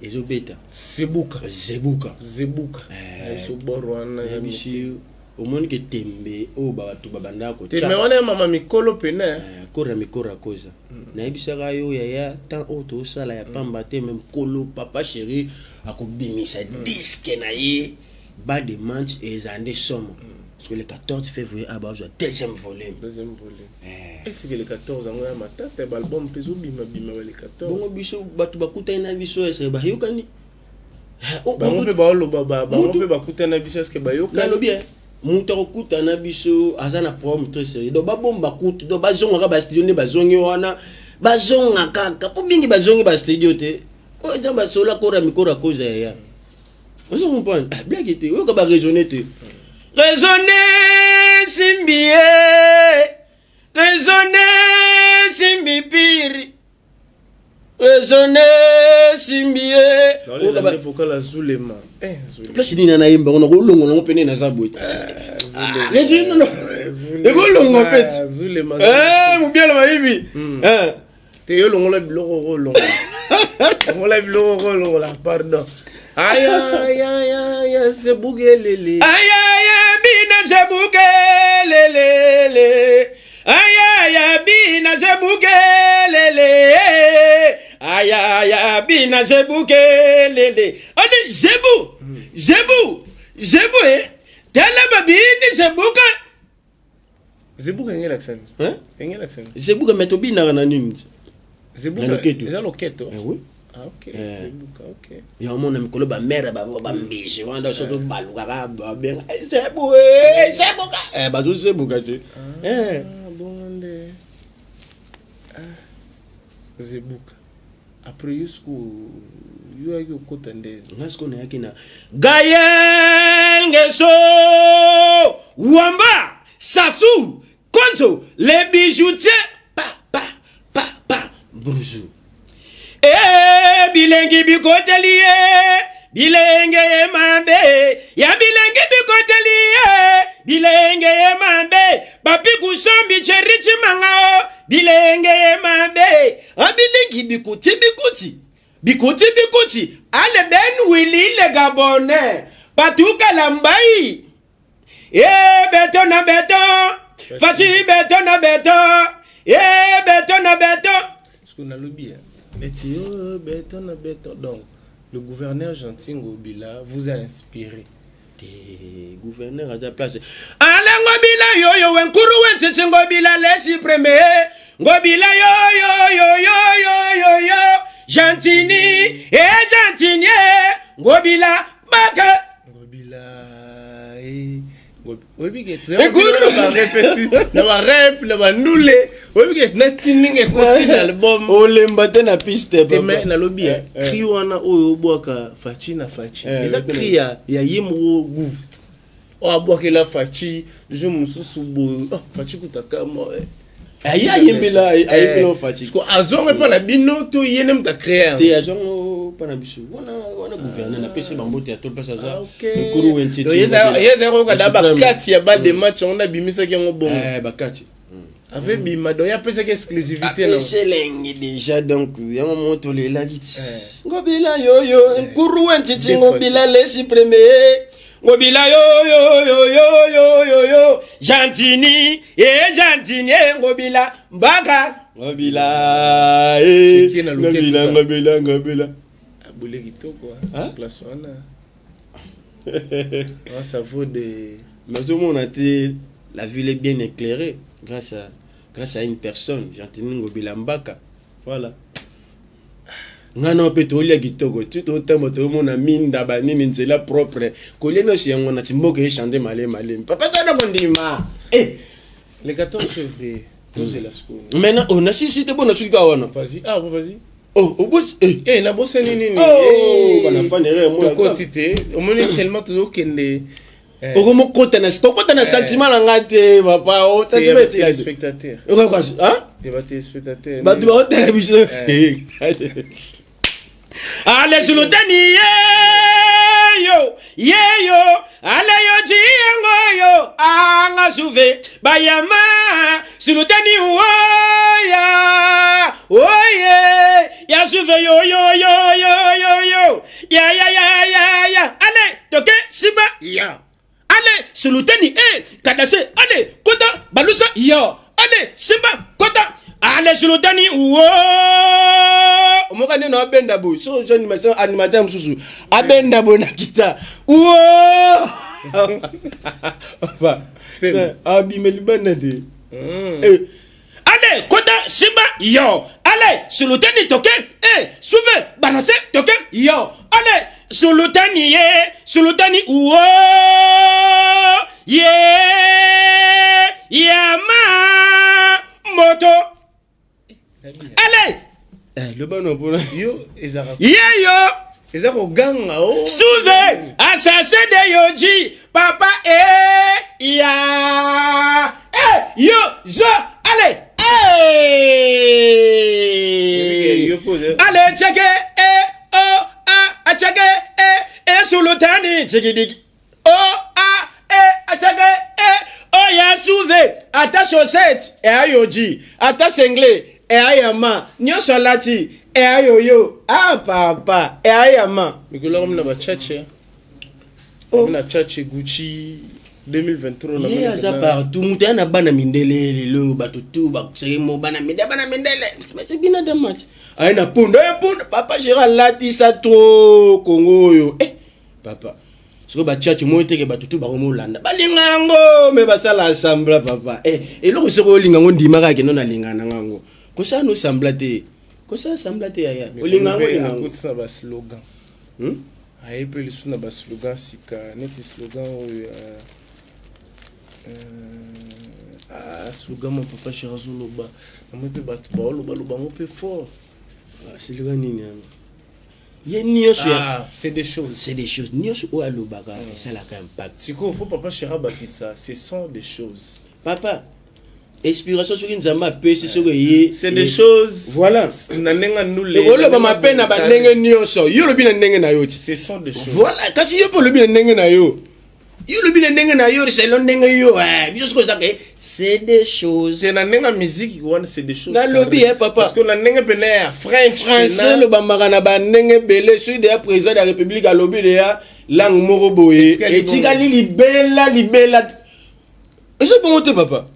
ezobeta. Zebuka. Zebuka. Zebuka na biso bor wana ya. Nayebisi, omoni ke tembe oyo bato babandaka te, me wana ya mama mikolo pene. Kora mikora koza, nayebisaka yo yaya, temps oyo tozosala ya pamba te. Me mokolo papa chéri akobimisa disque na ye balle de match, eza nde somo, parce que le 14 février abazwa deuxième volume. Deuxième volume. Est-ce que le 14 yango ya matata, baalbum mpe ezobimabima ba le 14? Bongo biso bato bakutani na biso, ese bayokani? Oh, bango mpe baoloba, bango mpe bakutani na biso, est-ce bayokani? Nalobi moto akokutana na biso aza na problème très sérieux. Donc babomba kutu, donc bazongaka bastudio nde bazongi wana, bazonga kaka mpo mingi bazongi bastudio te. Oyo eza basola kora mikoro akoza yaya, ozo comprendre? Ah, blague te, oyoka baraisonne te, raisonne simbi ye, raisonne simbi piri. Raisonne simbi ye. Vocal azulema. Eh, place nini nayemba ngo nakolongola yango pene naza boye ekolongwa mpe mobiala mayibi te yo longola biloko okolongola longola biloko okolongola pardon ayayayaya sebukelele ayaya bina sebukelelele ayaya bina sebukelele ayaya bina sebukelele ale zebu zebu zebu e tala babini zebuka Zebuka engelakisa nini? Hein? Engelakisa nini? Zebuka mais tobinaka na nini? Zebuka Na loketo. Eza loketo. Eh oui. Ah ok. Eh. Zebuka ok. Ya omona mikolo ba mère ba ba mbisi wana soki balukaka babenga eh, zebu eh, zebuka eh bazo zebuka te. Eh. Ah bongo nde. Ah. Zebuka. Après yo siko yo ayaki okota nde. Nga siko nayaki na Gaël Ngeso Wamba Sassou Konzo les bijoutiers pa pa pa pa Bruzu Eh bilengi bikoteli ye bilenge ye mabe ya bilengi bikoteli ye bilenge ye mabe papi kusombi cheri chimanga o bilenge ye mabe abilingi bikuti bikuti bikuti bikuti ale ben wili le gabonais patuka lambai e beto na beto faci beto na beto e beto na beto Ce nalobi hein. Neti oh, beto na beto donc le gouverneur Gentil Ngobila vous a inspiré. Te gouverneur aza place ale ngobila yoyo wenkuru wensisi ngobila lesi premier ngobila yoyoyoyoyoyoyo gentini e gentini ngobila baka Ngobila eh oyebi ke na barep na bandule oyebi ke nati ndenge ekoti na album olemba te na piste te mais nalobi eh, eh. Cri wana oyo obwaka faci na faci eh, eza cri ya ye moko gouv oyo abwakela faci jour mosusu boye oh, faci kutaka mo aye ayembela ayembela faci azonga epa na bino to ye nde moto acréa te azongo mpa na biso wana wana gouverneur napesi bambote ya tol place aza mokuru wentiti ye ezali koyoka da bakati ya ba de match yango nabimisaki yango bongo bakati ave bima donc ye apesaki exclusivité apesi elengi déjà donc yango moko tolelaki ti ngobila yoyo nkuru wentiti ngobila lesi premier ngobila yoyoyoyoyoyoyo gentini e gentini e ngobila mbaka ngobila e ngobila ngobila ngobila abule kitoko place wana ça vaut de nazomona te la ville est bien éclairée grâce à une personne Gentini Ngobila Mbaka voilà nga na mpe tolia kitoko ti totambo toomona minda banini nzela propre kolia nyonso yango na ti mboka echande malemi malemi papa tana kondima eh. Le 14 février tozela sikoyo. Maintenant oh, nasisi te bona soki kaka wana. Vas-y, ah vas-y. Oh, obosi eh. Eh, nabosani nini? Oh, bana fan erreur mona tokoti te omoni tellement tozokende. Okomokota na tokota na sentiment na nga te papa o téléspectateur téléspectateur bato baotala biso ale sulutani yeyo yeyo ale yo jiyango yo anga suve bayama sulutani woya oye ya suve yo yo yo yo yo yo ya ya ya ya ya ale toke simba ya ale sulutani e kadase ale kota balusa yo ale simba kota ale sulutani wo omoka nde na abenda boye so ozo animation animateur mosusu abenda boye na kita wo abima libanda te. Ale kota simba yo ale sulutani toke e suve balance toke yo ale sulutani ye sulutani wo ye yama moto ale loba no mpona yo ezalaka yeyo eza koganga o suve assassin de yoji papa e ya e yo zo ale. Yo mpo Ale tcheke e o a a tcheke e e sulutani tshikidiki o a e a tcheke e o ya souve ata chaussette e ayoji ata singlet e ayama nyonso alati e ayoyo a papa e ayama. Mikolo yango mina bachache na chache Gucci 2023. Ye aza partout, moto aya na bana mindele. Lelo bato tu bakosaki mo bana mindele, bana mindele, mais c'est bien adam match aye na punda, aye punda. Papa Gérard alatisa trop Kongo oyo. Eh papa, sikoyo bachache moi teke bato tu bakomolanda, balinga yango, me basala semblant. Papa, eh, eloko soki olinga yango, ndima kaka kendo nalinga nanga yango. Kosala no semblant te, kosala semblant te yaya, olinga yango, olinga yango. Akotisa na baslogan. Aye mpe lisusu na baslogan sika, neti slogan oyo ya slogan mo papa Chéri azoloba namoi mpe bato baolobaloba yango mpe fort. Slogan nini yango? Ye nyonso ya Ah, c'est des choses. C'est des choses. Nyonso oyo alobaka esalaka impact. Sikoyo faut papa Chéri abakisa "ce sont des choses". Papa, inspiration soki Nzambe apesi, soki eye. C'est des choses. Voilà. Na ndenge ndule. Ekoloba mabe na bandenge nyonso. Yo olobi na ndenge na yo ti. Ce sont des choses. Voilà, kasi yo mpe olobi na ndenge na yo, yo olobi na ndenge na yo, selon ndenge yo. Biso soki ozaka, c'est des choses. C'est na ndenge ya musique wana, c'est des choses. Nalobi, eh, papa. Parce que na ndenge pene ya French. Français elobamaka na bandenge ebele. Soki deya président de la République alobi deya langue moko boye, Etikali etikali libela libela. Eza bongo te, papa.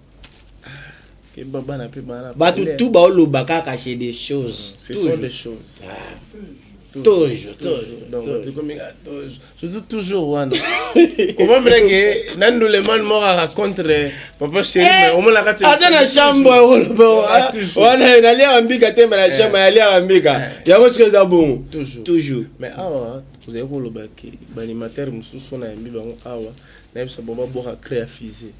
Bana mpe bana. Bato tu baoloba kaka c'est des choses. Ce sont des choses. Toujours. Toujours. Donc bato ekomi toujours, surtout toujours wana. Comment mpenake na nduleman moko aka contre papa Chéri, mais omonaka te. Aza na chambre wana, naliaka mbika te, me na chambre naliaka mbika yango. Soki eza bongo. Toujours. Toujours. Mais awa ozali koloba ke baanimateur mosusu nayambi bango awa, nayebisa bango babwaka cri ya fusée.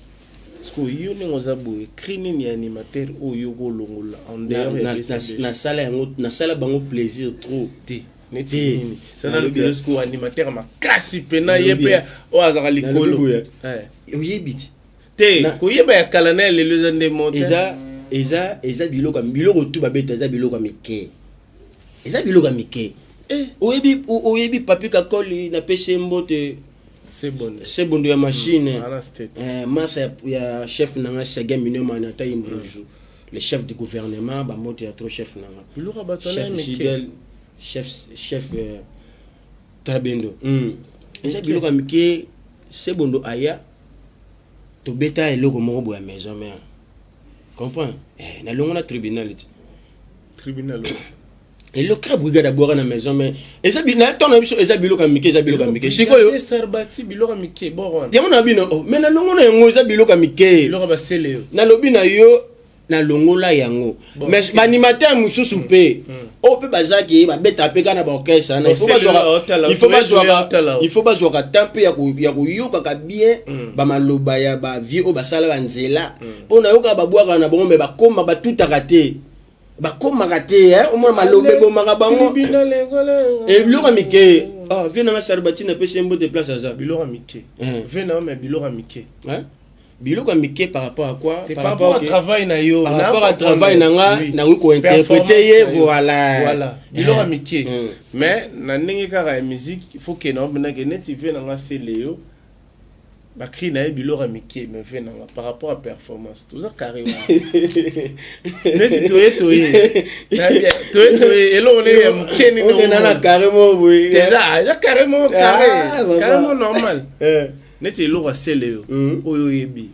Parce que yo ndenge oza boye, cri nini ya animateur oyo kolongola en dehors ya BCBG? Nasala yango, nasala bango plaisir trop. Te, neti Te. nini sana? Nalobi. Lobelo sikoyo animateur makasi mpena ye Nalobi. mpe oyo azalaka Nalobi likolo. boye. Eh. Oyebi ti. Te, koyeba ya kala na ya lelo eza nde mo te. Eza biloko tu babeta, eza biloko ya mike, eza biloko ya mike. Oyebi, oyebi Papi Kakoli, napesi ye mbote. C'est bon. Sebondo ya machine. Ana state. Masa ya chef nanga Seguin Minoma na tayi Mbruju, le chef du gouvernement, bambote ya trop chef nanga. Biloko ya bato wana ya Chef mike. Gidel, chef Trabendo. Eza biloko ya mike. Sebondo aya tobeta eloko moko boye ya maison mère, comprend? Nalongo na tribunal ti. Tribunal oyo. Eloko brigade abwaka na maison, mais eza na ntango na biso eza biloko ya mike, eza biloko ya mike. Sikoyo Sarbati, biloko ya mike bor wana. Yango na bino, oh, mais nalongo na yango, eza biloko ya mike. Biloko ya basele yo. Nalobi na yo, nalongola yango. Bon, Mais ok. baanimateur mosusu mpe oyo mpe bazaki babetaka mpe kaka na baorchestre wana, il faut Bon, bazwaka, il faut bazwaka otala. il faut bazwaka temps mpe ya koyokaka bien bamaloba ya bavieux oyo basala banzela, mpo nayokaka babwakaka na bango, me bakoma batutaka te, bakomaka te, eh, omona maloba ebomaka bango. Tribunal ekole. Biloko ya mike. Ah, vieux nanga Sarbati, napesi ye mbote place aza. Biloko ya mike. Eh. Ve na yo, mais biloko ya mike. Hein? Biloko ya mike par rapport à quoi? Par rapport à que- travail na yo. Par rapport à travail na nga, nakoki kointerpréter ye, voilà. Voilà, biloko ya mike. Mais na ndenge kaka ya musique, il faut ke na openake neti ve nanga sele yo, bacri na ye biloko ya mike, mais ve nanga par rapport à performance toza carré wana. Neti toye eloko ndenge ya moke nini. Okenda na carré moko boye. Eza carrément carré. Ah, papa. Carrément normal. Neti eloko asele yo oyo oyebi.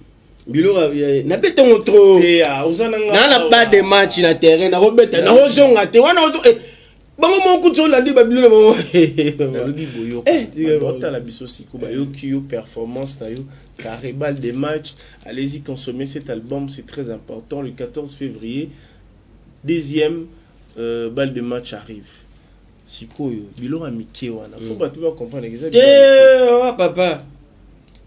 Biloko nabetango trop. Te, ah, oza nanga naa na pas de match na terrain, nakobeta, nakozonga te wana bango moko kuti olandi babiloko bango. Nalobi boyoka. Eh, tika bango. Otala biso siko, bayoki yo, performance na yo carré, balle des matchs. Allez-y consommer cet album, c'est très important. Le 14 février, deuxième balle de match arrive. Sikoyo biloko ya mike wana, faut bato bacomprendre eza te. biloko ya mike. Wa papa,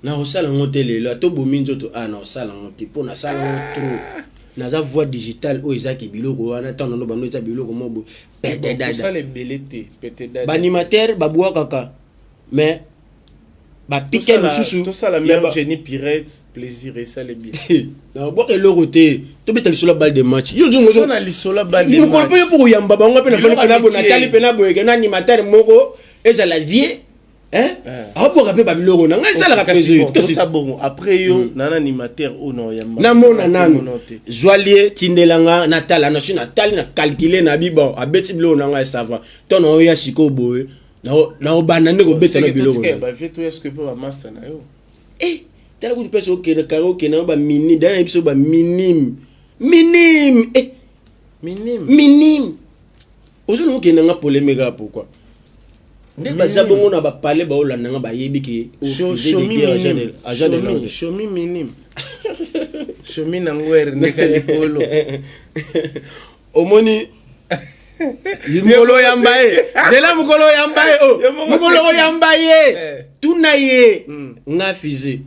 nakosala yango te lelo, atobomi nzoto a nakosala yango te mpo nasala yango trop. Naza voix digitale oyo ezaki biloko wana ntango nano bando eza biloko mo boye pete dada. Kosala ebele te, pete dada. Baanimateur babwakaka, mais Bapike mosusu. Tosala mère Jenny Pirette plaisir, esale bien. Nabwaka eloko te. Tobeta lisolo ya balle de match. Yo na lisolo ya balle de mokolo mpe yo mpo koyamba bango mpe nafandi mpe na natali mpe na boyeke na animateur moko ezala vie aobwaka mpe babiloko na ngai esalaka plaisir. Bongo après yo na animateur oyo na oyamba? Namona nanu, zwali ye, tindela nga natala. Nasi natali, na calcule na bi bon, abeti biloko na ngai, ça va. To na oya sikoyo boye, naobanda nde kobeta na biloko. Tala kutu mpesi okende kare, okende yango baminime daya na biso, baminime minime, eh. Minime. Minime. Ozona okende nga polémique kaka pourquoi? Nde baza bongo na bapale, baolanda nga, bayebi ke agent de l'ordre. Shomi minime, shomi nango ere ndeka likolo. Omoni mokolo oyamba ye, zela mokolo oyamba ye, o mokolo oyamba ye, tuna ye. Nga Fuse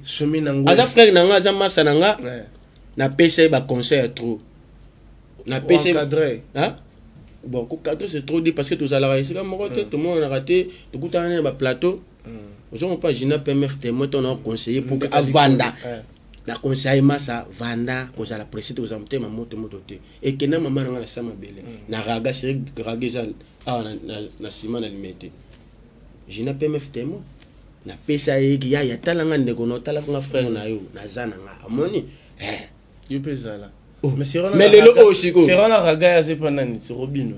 aza frère na nga, aza masa na nga. Napesa ye baconseil ya trop, napesa. Bon, kocadre, c'est trop dit, parce que tozalaka esika moko te, tomonanaka te, tokutana na baplateau. Ozongo mpa Gina PMF témoin, to na conseiller pour que avanda. Na conseiller masa vanda, kozala pressé te, kozala motema moto moto te. Ekenda mama na nga na sa mabele na raga seri, raga eza awa na nsima na Limete. Gina PMF témoin, napesa ye ya tala nga ndeko na otala nga frère na yo, naza na nga, amoni. Yo mpe ezala. Mais lelo oyo sikoyo Serana raga aza epa nani ti Robino?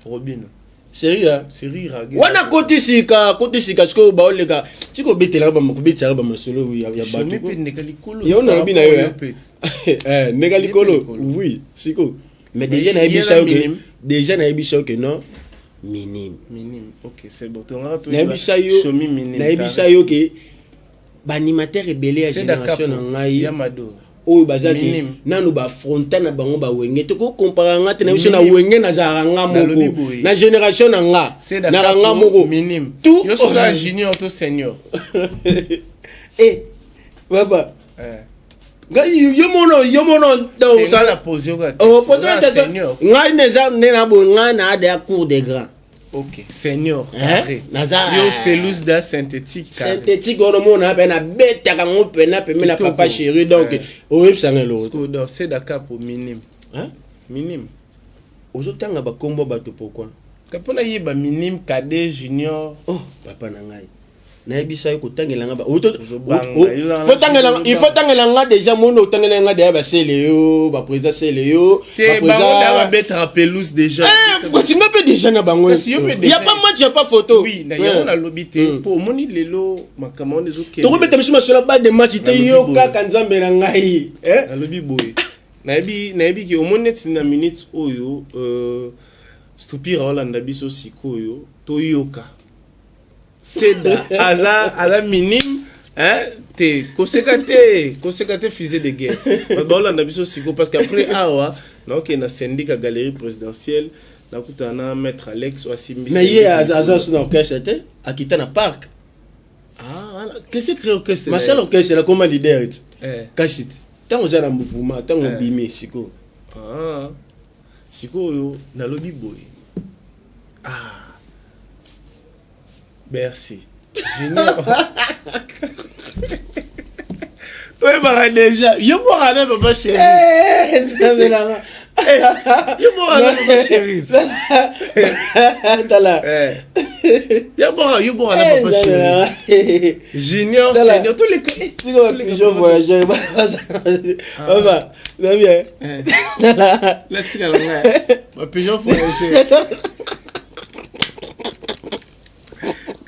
Robino. Seri. Seri raga. Wana koti sika, koti sika sikoyo, baoleka tika obetelaka, kobetisaka bamasolo ya bato. Yo nalobi na yo, ndeka likolo, oui. Sikoyo, mais déjà nayebisa yo ke, déjà nayebisa yo ke non, minime. Minime, ok, c'est bon. Nayebisa yo, nayebisa yo ke baanimateur ebele ya génération na ngai oyo baza te nanu bafronta na bango bawenge, tokokompara nga te na biso na wenge. Nazalaka nga moko na génération na nga, naka nga moko. Tout junior to senior? Eh baba, ngai yo mono, yo mono ngai neza nde na boye, ngai na ada ya cour des grands. Ok, senior. Carré. Naza yo pelouse da synthétique. Synthétique wana omona mpe nabetaka yango pena pembe na papa chéri, donc oyebisanga eloko. Donc c'est d'accord pour minime. Hein? Minime. Ozotanga bakombo bato pourquoi? Mpona yeba minime, cadet, junior. Oh papa na ngai, nayebisa yo kotangela nga, il faut tangela nga déjà mono, otangela nga deya basele yo, baprésident sele yo. Babetaka pelouse déjà. Kosinga mpe déjà na bango, ya pas match, ya pas photo. Oui, na yango nalobi te, mpo omoni lelo makambo wana ezokende. Tokobeta biso masolo ba de match te, yo kaka Nzambe na ngai. Nalobi boye, nayebi ke omoni neti na minute oyo stupira olanda biso sikoyo, toyoka Seda aza minime, hein, te koseka te, koseka te. Fusée de guerre, bato baolanda biso sikoyo, parce que après awa naokende na syndic ya galerie présidentielle, nakutana na maître Alex oyo asimbi. Mais ye aza so na orchestre te, akita na parc. Ah, qu'est-ce que orchestre? Masala orchestre, nakoma leader ti. Kasi ntango oza na mouvement, ntango obimi sikoyo. Ah. Sikoyo nalobi boye, ah merci junior, toyebaka déjà yo bwaka na papa chéri, yo bwaka na papa chéri. Tala. Yo bwaka, yo bwaka na papa chéri, junior, senior, tous les pigeon voyageur baba na bien. Tala. Latikala ngai bapigeon voyageur.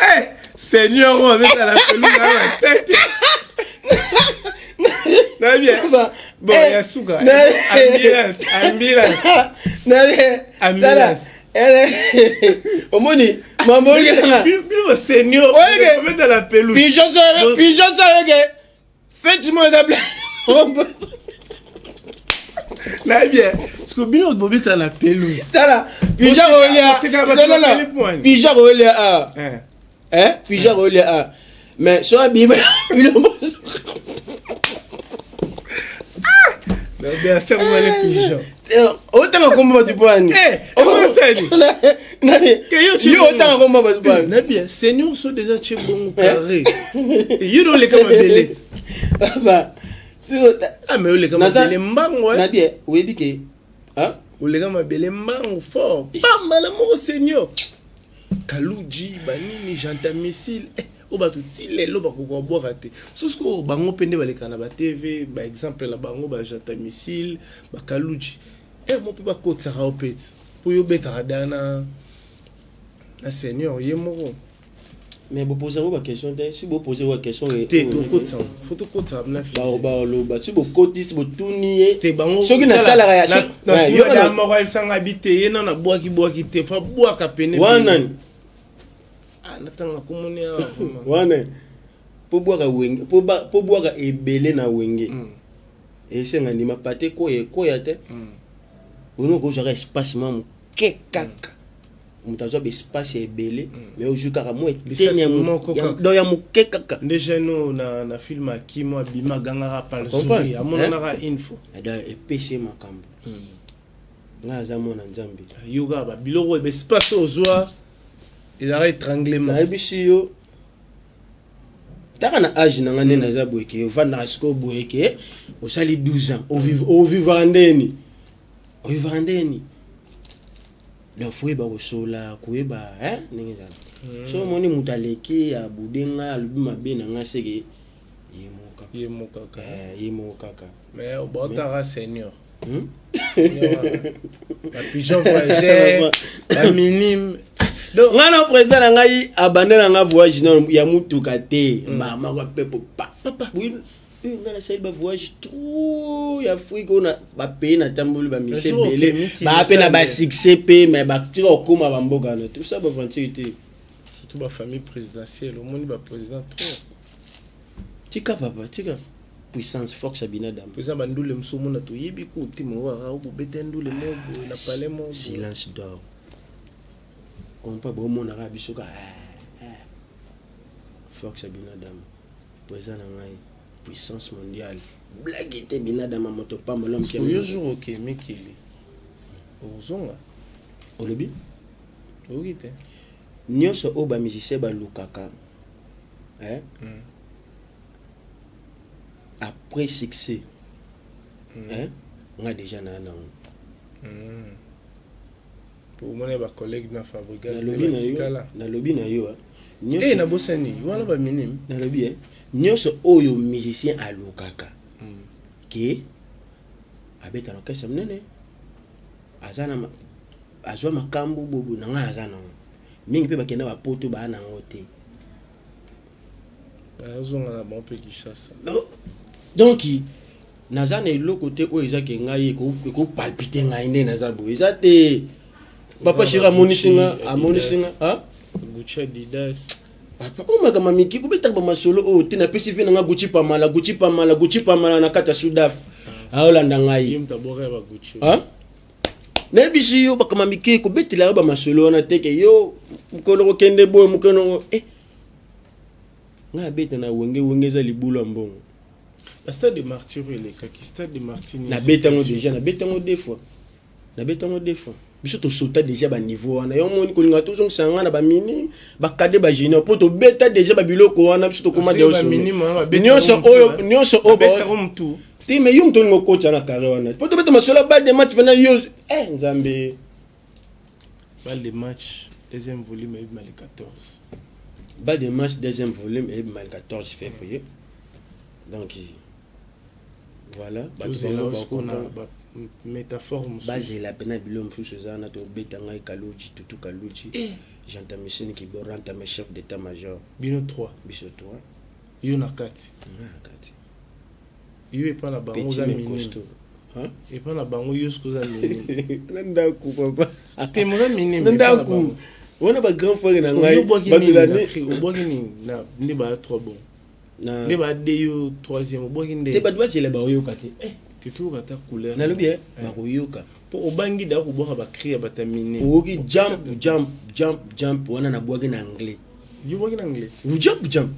Eh, seigneur oyo abetala pelouse na batete na bien. Bon, ya suka, ambulance, ambulance. Ambulance. Omoni mambo. Bino senior obetala pelouse. Pigeon so oyeke feti mo eza. Na bien, parce que bino bobetala na pelouse. Tala, pigeon kolia, pigeon kolia a, eh pigeon kolia a, mais so abima bilombo. Pigeon. Otanga kombo bato po ani? Yo otanga komba bato ba na bien seigneur so déjà tie bongo carré yo do leka mabele. Papa. Ah mais oleka mabele mbango. Na bien oyebi ke hein? Oleka mabele mbango fort. Pambala moko seigneur. Kaluji banini janta missile eh, oyo bato ti lelo bakoka kobwaka te. Soki oyo bango mpe nde baleka na batv, baexemple na bango bajanta missile, bakaluji eh, mo mpe bakotisaka yo mpe ti mpo yo obetaka da na seigneur ye moko. Mais bopose yango baquestion te. Si bopose baquestion te, tokotisa, fo tokotisa na baloba. Si bokotisi, botuni ye. Te, bango soki nasalaka ya yo moko ayebisanga bi te, ye nano abwaki bwaki te, fo abwaka pene. Wana natanga komoni awa. Wana po bwaka Wenge, po bwaka ebele na Wenge, esenga ndima pate koya ekoya te. Wenge okozwaka espace mwa moke kaka. Moto azwa baespace ya ebele, mais ozwi kaka mwa eteni donc ya moke kaka. Nde jeune oyo na film akimo abima, agangaka palsuri, amonanaka une fois. Donc epesi ye makambo. Ngai aza mwana Nzambe. Yo kaka babiloko oyo, baespace oyo ozwa ezalaka étranglement. Nayebisi yo, taka na age na nga nde naza boye ke ovandaka sikoyo boye ke osali 12 ans, ovivaka ndeni, ovivaka ndeni. Donc fo oyeba kosola, koyeba ndenge ezala. So omoni moto aleki abude nga, alobi mabe na nga, seke ye moko kaka. Ye moko kaka. Ye moko kaka. Mais baotaka seigneur, bapigeon voyageur, baminime. Ngai na président na ngai abande na nga voyage nano ya mutuka te, mbala moko pepo pa ngai nasali bavoyage trop ya Afrique oyo na bapays natamboli, bamise ebele baa mpe na basuccès mpe, mais batika kokóma bamboka wana, tout ça baventure te. Surtout bafamille présidentielle, omoni baprésident trop. Tika papa, tika puissance, force ya binadam. Président bandule mosu omona toyebi ko te moko okobeta ndule mo boye na palais mo boye. Silence d'or kompa bomonaka biso ka force ya binadam. Président na ngai, puissance mondiale, blague te, binadama moto pamba. Yo jour oke mikili, ozonga? Olobi? Oyoki te? Nyonso oyo bamusicien balukaka, eh? Après succès, eh? Nga déjà naa nango. Omona bacollègue na Fabrigas. Nalobi na yo, nalobi na yo. Eh, nabosani wana baminime. Nalobi eh, nyonso oyo musicien alukaka ke abeta na orchestre monene, aza na azwa makambo bobo na ngai, aza nango mingi mpe bakenda bapoto baa nango te. Azonga na bango mpe Kinshasa. Donc naza na eloko te oyo eza ke ngai ekopalpite ngai nde naza boye, eza te. Papa chéri amonisi nga, amonisi nga. Gucci, Adidas. Papa, oyo makambo miki kobetaka bamasolo oyo te. Napesi vie na nga Gucci pamala, Gucci pamala, Gucci pamala na kati ya Sudaf, aolanda ngai. Nayebisi yo, bakama mike kobetela yo bamasolo wana te ke yo mokolo kokende boye, mokolo eh. Ngai abeta na Wenge. Wenge eza libulu ya mbongo. Stade de Martyr elekaki, Stade de Martyr. Nabetango déjà, nabetango deux fois, nabetango deux fois. Biso tosota déjà baniveau wana. Yo moni kolinga tozongisa nga na bamini, bakade, bajunior, mpo tobeta déjà babiloko wana. Biso tokóma nyonso oyo, nyonso oyo te. Mais yo moto olinga okotya na carré wana mpo tobeta masolo ya balle de match mpena yo, eh Nzambe. Balle de match deuxième volume eyebima le 14. Balle de match deuxième volume eyebima le 14 février. Donc voilà. Bato métaphore. Bazela mpena biloko mosusu eza wana. Tobeta ngai Kaluji, Tutu Kaluji, Jantamisini Kiborantame, chef d'état major. Bino 3. Biso 3. Yo na kati. Nga na kati. Yo epa na bango oza minime, epa na bango yo soki oza minime. Na ndako papa. Te, moza minime. Na ndako wana bagrand frère na ngai. Obwaki nini nde baya 3 bon, nde bade yo troisième, obwaki nde? Te, bato bazela, bakoyoka te. Te, toyoka ata couleur. Nalobi e bakoyoka. Mpo obangi da kobwaka bacri ya bato ya mine. Oyoki jump, jump, jump, jump wana nabwaki na anglais. Yo bwaki na anglais? Jump, jump,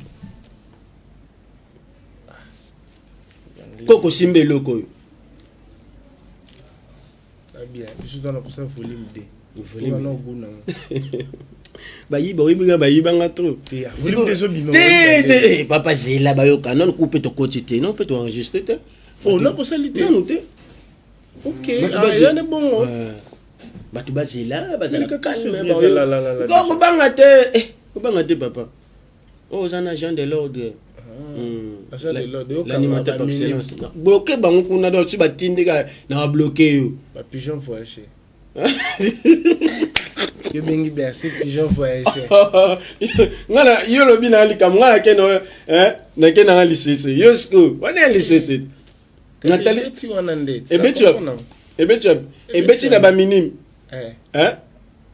koko simba eloko oyo. Bien, biso twana kosala volume 2. Volume. Bayiba, oyebi nga bayiba nga trop. Te, ah, volume nde ezobima, Te, oyebi te, eh, papa zela bayoka nanu ku mpe tokoti te, non mpe toenregistre te. Oh, na bosali te. Nanu te. Ok, Bato ah, bazela. eza nde bongo. Bato bazela, bazala Eleka calme, te, baoyo- ezala la, la, la, Ko- kobanga te, eh, kobanga te papa. Oyo oza na agent de l'ordre. Agent de l'ordre, yoka L'animateur ba par minime. excellence. Bloqué bango kuna donc si batindi kaka na bloqué yo. Ba pigeon voyager. Yo bengi Bercy pigeon voyager. Nga na yo lobi na likambo nga nake na eh nake na lisese. Yo siko wana ya lisese. Nathalie ebeti wana nde. Ebeti wapi? Ebeti wapi? Ebeti na ba minime. Eh. Hein?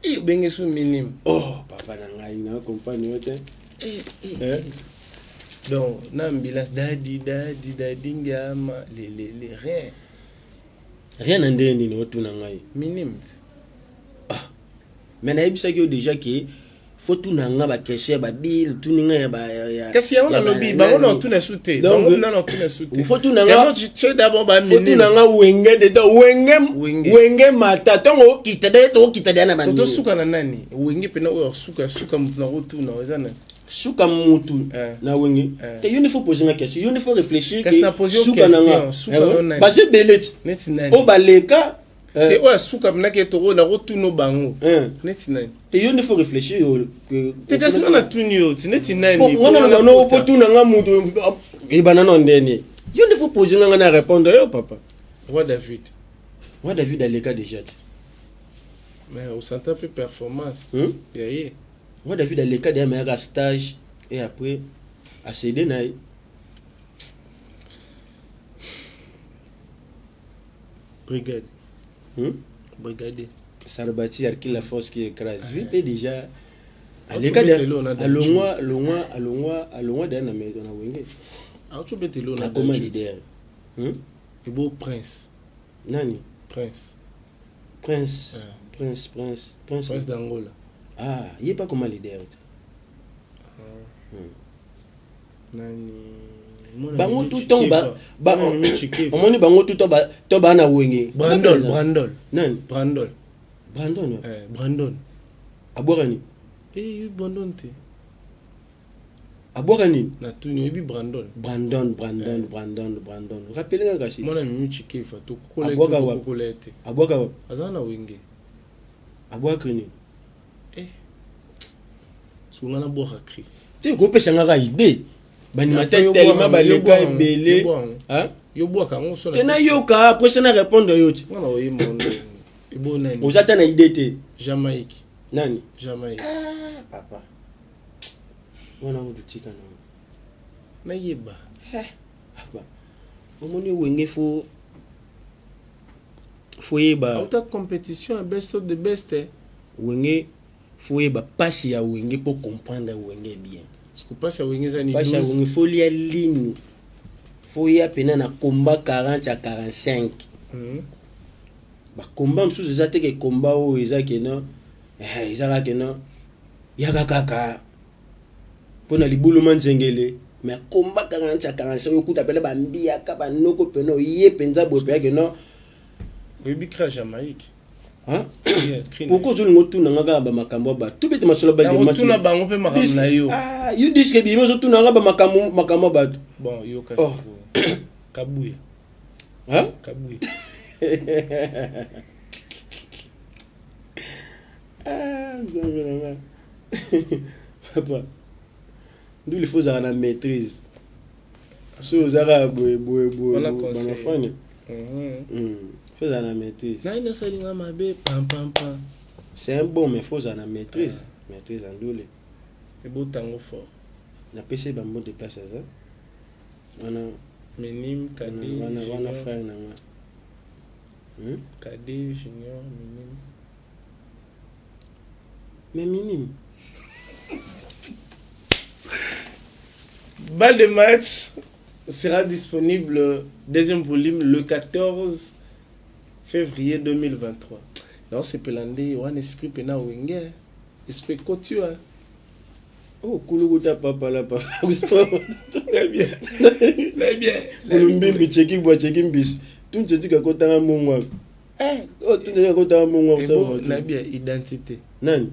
Eh, obenge su minime. Oh, papa na ngai na comprendre yo te. Eh, eh. Eh? Donc, na ambulance dadi dadi dadi ngiama le le le rien. Rien na ndenge nini otuna ngai. Minime. Ah. Mais nayebisaki yo déjà que faut tuna nga ba question ya ba bill, tuni nga ya ba ya Kasi yango ya ba- nalobi bango na nani. otuna su te. Donc, Bango na otuna su te. faut tuna nga- Yango tu tu d'abord ba Faut minime. tuna nga wenge de donc wenge Wenge. wenge mata tongo okita de to okita de na ba. Toto suka na nani? Wenge pena oyo suka suka mutu na kotuna eza nani? Suka mutu Eh. na wenge. Eh. Te yo ne faut poser nga question, yo ne faut réfléchir Kasi que na poser yo suka na nga. question, suka na nani? Baze beleti. Neti nani? O baleka. Te Eh. oyo suka pena ke toko na kotuna bango. Eh. Neti nani? Te yo ne faut réfléchir yo que Te kasi nga na tuni yo, ti neti nani? Bon, nga na loba no po tuna nga mutu ebana no ndeni. Yo ne faut poser nga nga na répondre yo papa. Roi David. Roi David aleka déjà ti. Mais on s'entend peu performance. Ya ye. Roi David aleka déjà mais stage et après a cédé na ye. Brigade. Brigade. Sarbati Arki la force qui écrase. Lui peut déjà Aleka aleka de de alongwa alongwa alongwa alongwa de na me na wenge. Auto betelo na Akoma Dajut. leader. Ebo Prince. Nani? Prince. Prince. Eh. Prince Prince Prince. Prince d'Angola. Ah, il est pas comme leader. Nani? Bango tout temps ba ba omoni bango tout temps ba to ba na wenge. Brandon, Brandon. Nani? Brandon. Brandon. Eh, Brandon. Abwaka nini? Eh, Brandon te. Abwaka nini? Na tuni oyebi Brandon. Brandon, Brandon, Brandon, Brandon. Rappelez nga kasi. Mwana Mimi Chikefa tokokola Abwaka wapi? tokokola te. Abwaka wapi? Aza na wenge. Abwaka nini? Eh. Soki nga nabwaka cri. Te kopesa nga ka idée. Banimata Yo tellement bwaka, baleka yo bwaka, ebele. yo bwaka. Hein? Yo bwaka yango so Te na yoka après ça na répondre yo ti. Nga na oyemba ngo ndenge. Ebo nani? Oza ta na idée te. Jamaïque. Nani? Jamaïque. Ah papa. Wana ngo tika na. Nayeba. Papa. Omoni wenge fo fo yeba Auta compétition ya best of the best. Eh. wenge fo yeba pasi ya wenge pour comprendre wenge bien. Parce que pasi ya wenge eza ni Pasi ya 12. wenge fo lia linu. Fo ya pena na combat 40 à 45. Ba combat mosusu eza te ke combat oyo eza ke non, eh, eza kaka ke non, yaka kaka mpona libuluma nzengele. Mais combat 40 à 45 oyo okuta pena bambiaka banoko pena oye mpenza boye mpenza ke non. Oyebi cri ya Jamaïque. Hein? Yeah, cri na Pourquoi ozolinga otuna nga kaka bamakambo ya bato? Tobete masolo ya Na bato. kotuna bango mpe makambo na yo. Ah, yo disque ebimi ozotuna nga bamakambo makambo ya bato. Bon, yo kasi. Oh. Kabuya. Hein? Kabuya. Ah, nzambe na nga. Papa. Nduli faut ozala na maîtrise. So ozalaka boye boye boye Wana boye, conseil. banafani. Faut ozala na maîtrise. Nani asalinga mabe pam pam pam. C'est un bon mais faut ozala na maîtrise. Maîtrise ya ndule. Ebotango fort. Napesi bango de place aza. Wana Minime, Kade, wana wana Junior. frère na nga. Kade, Junior, Minime. Mais minime. Balle de match sera disponible, deuxième volume, le 14 février 2023. Non, c'est Pelande, un esprit pena wenge, esprit couture. Hein. Oh, kulukuta papa la papa. Très bien. Très bien. Kulumbimbi cheki bwa cheki mbisi. Tunche tika kotanga mungwa. Eh, oyo kota mongo nabi ya identité. Nani?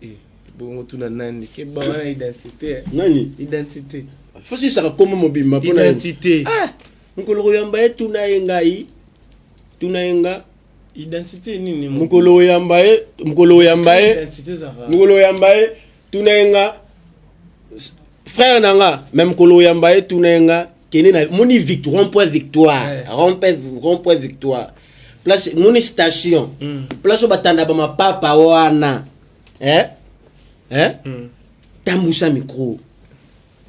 Eh, bongo tuna nani? Keba wana identité. Nani? Identité. Fosisaka kombo mobimba mpona identité. Ah, mokolo koyamba ye tuna ye ngai. Tuna ye nga. Identité nini? Mokolo oyamba ye, mokolo oyamba ye. Mokolo oyamba ye tuna ye nga. Frère na nga, même mokolo oyamba ye tuna ye nga. Kende na moni victoire, rond point victoire. Ouais. Rond point victoire. Place moni station. Place oyo batanda ba mapapa wana. Eh? Eh? Tambusa micro.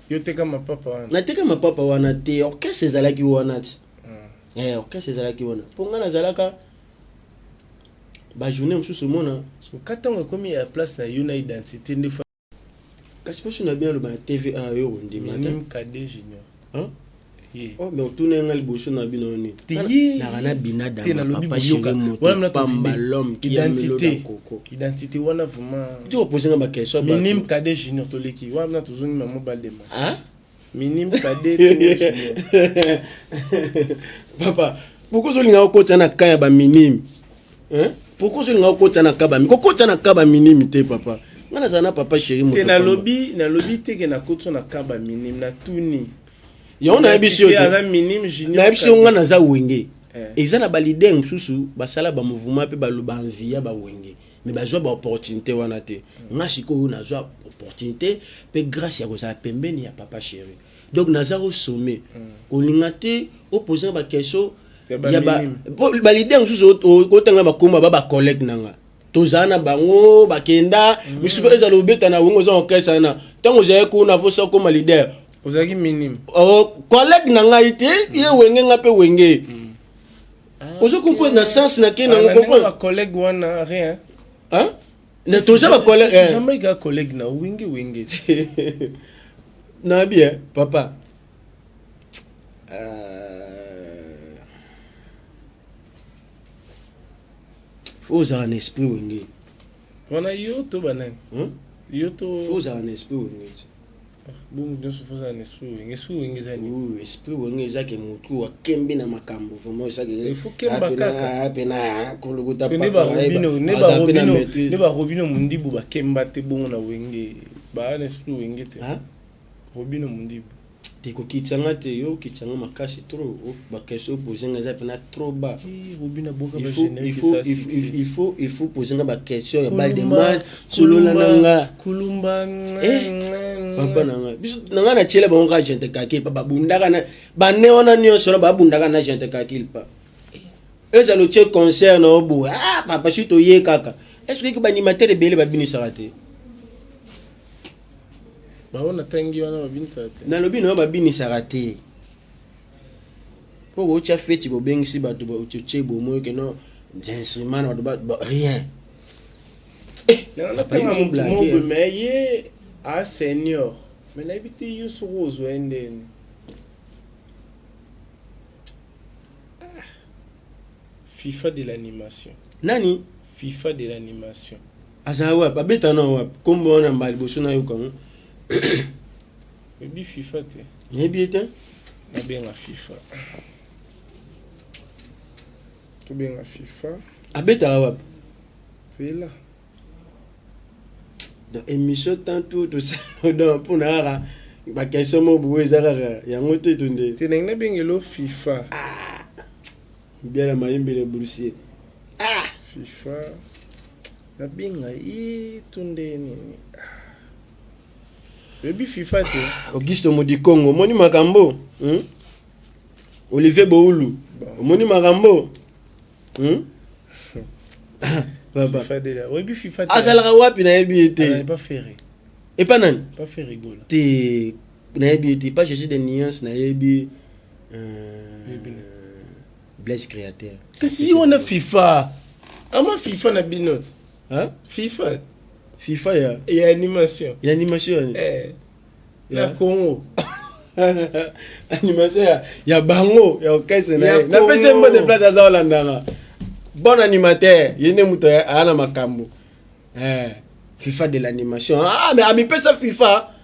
Yo teka mapapa wana. Nateka mapapa wana te, orchestre ezalaki wana ti. Eh, orchestre ezalaki wana. Mpo nga nazalaka bajournée mosusu omona. So katango ekomi ya place na yo na identité nde. Kasi mposo na bino aloba na TVA yo kondima te. Minime Cadet Junior. Hein? Ye. Oh, mais otuna nga liboso na bino nini? Te ye. Naka na binada Te nalobi papa boyoka. chéri moto Wana mna pamba tovide. l'homme qui aime l'eau Identité. dans coco. Identité wana vraiment. Tu opose nga ba question ba. Minime Cadet Junior toleki. Wana mna tozongi na mobile dema. Hein? Minime Cadet to Junior. Papa, pourquoi ozolinga okota na ka ya ba minime? Hein? Pourquoi ozolinga okota na ka ba kokota na ka ba minime te papa? Nga nazala na papa chéri moto. Te nalobi te ke nakoti na ka ba minime na tuni. Yango nayebisi yo te. Aza minime junior. Nayebisi yo nga naza wenge. Eh. Eza na ba leader mosusu basala ba mouvement mpe baloba envie ya ba wenge. Mais bazwa ba opportunité wana te. Nga sikoyo nazwa opportunité mpe grâce ya kozala pembeni ya papa chéri. Donc naza au sommet. Kolinga te opposer ba question Ya ba ya minime. ba leader mosusu otanga bakoma ba ba collègue nanga. Tozala na bango bakenda misusu mpe ezala obeta na wenge oza orchestre wana ntango ozali kuna fosa okoma leader. Ozalaki minime. Oh, collègue na ngai te ye wenge nga mpe wenge ozo comprendre na sens na ke nango Ba comprendre collègue wana rien. Hein? Na toza ba collègue eh. Jamais ka collègue na wenge wenge. Na bien papa. Faut ozala na esprit wenge. Wana yo to banani? Hein? Yo to Faut ozala na esprit wenge. Bongo nyonso faut ozala na esprit wenge. Esprit wenge eza nini? Oui, esprit wenge eza ke motu akembi na makambo vraiment eza ke Il faut kemba kaka. pena kolukuta Ne ba Robino, ne ba Robino, ne ba Robino Mundibu bakemba te bongo na wenge. Ba na esprit wenge te. Hein? Robino Mundibu. Te kokitisa te yo okitisa nga makasi trop baquestion opose nga eza mpena trop bas. Eh, Robino aboka Il ba faut, il générique faut, ça il faut, succès. il faut poser nga baquestion ya balle de Kulumba, match solola na nga. Kulumba. Eh, papa na nga biso na nga natiela bango kaka gente kakil pa babundaka na bane wana nyonso na babundaka na gente kakil pa ezala otie concert na oboye ah papa si toye kaka est ce que baanimateur ebele babinisaka te? Bango natangi wana babinisaka te. Nalobi na yo babinisaka te mpo bootya feti bobengisi bato otie bomoyo ke non instrument na bato rien. Nanga natanga motu moko boye mais ye a senior mais nayebi te yo soki ozwa ye ndeni. Ah. FIFA de l'animation. Nani? FIFA de l'animation. Azala wapi? Abeta na wapi? Nkombo wana mbala liboso nayoka yango. Oyebi FIFA te? Nayebi ye te. Nabenga FIFA. Tobenga FIFA. Abetaka wapi? Zela. Donc émission tantôt tosala donc mpona kaka baquestion moko boye eza kaka yango te tonde. Te nangi nabengelo FIFA. Biala mayembele boursier. FIFA. Nabenga ye to nde nini? Oyebi FIFA te? Auguste Modikongo omoni makambo, Olivier Boulu omoni makambo, Papa. FIFA de la. Oyebi FIFA te? Azalaka wapi? Nayebi ye te. Pas Ferré. Epa nani? Pas Ferré Gola. Te nayebi ye te pas Jésus de nuance nayebi Nayebi na. Blaise Créateur. Kasi ye wana FIFA. Ama FIFA na bino te. Hein? FIFA FIFA ya ya animation. Ya animation ya Eh. Na Ya. Congo. Animation ya bango ya orchestre na Ya ye napesi ye Congo. mbote place aza olandaka bon animateur ye nde moto aya na makambo. Eh, FIFA de l'animation ah mais amipesa FIFA.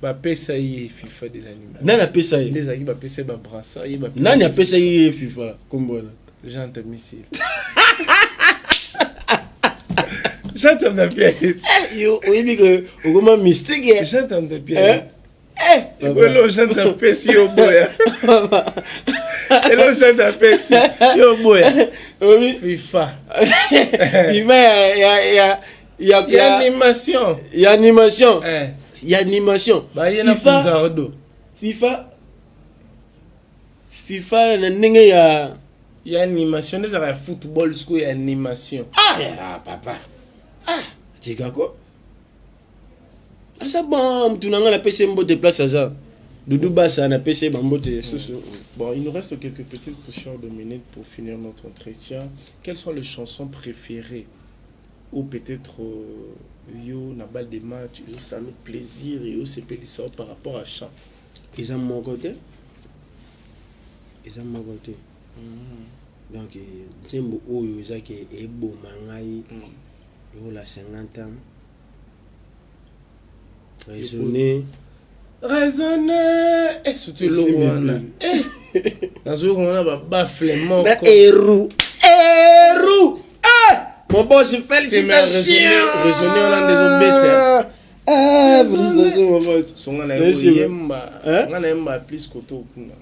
Bapesa ye FIFA de l'animation. Nani apesa ye? Nde ezalaki bapesa ye babrassard ye bapesa. Nani apesa ye FIFA kombo wana? Jean Tamisile. Chante na pierre. Yo oyebi ke okoma mystique. Chante na pierre. Elo chante apesi yo boya. Elo chante apesi yo boya. Obi FIFA. FIFA ya ya ya ya animation. Ya animation. Ya animation. Ba ye na Funzardo. FIFA FIFA na ndenge ya ya animation ezalaka ya football sikoyo ya animation. Ah ya papa. Ah tika ko. Aza bon mutu na nga napesi ye mbote place aza. Doudou Bassa napesi ye bambote susu. Bon, il nous reste quelques petites poussières de minutes pour finir notre entretien. Quelles sont les chansons préférées ou peut-être yo na balle de match ezosala yo plaisir eosepelisa yo par rapport à chant? Eza moko te. Eza moko te. Donc nzembo oyo eza ke eboma ngai lokola 50 ans. Raisonner. Raisonner. Eh, surtout eloko wana. Eh, nazoyoka wana babafle moko. Na eru. Eru. Eh! Mon boss, félicitations. Raisonner wana nde ezobeta. Ah, félicitations mon boss. Songa na yemba. Nga na yemba plus koto kuna.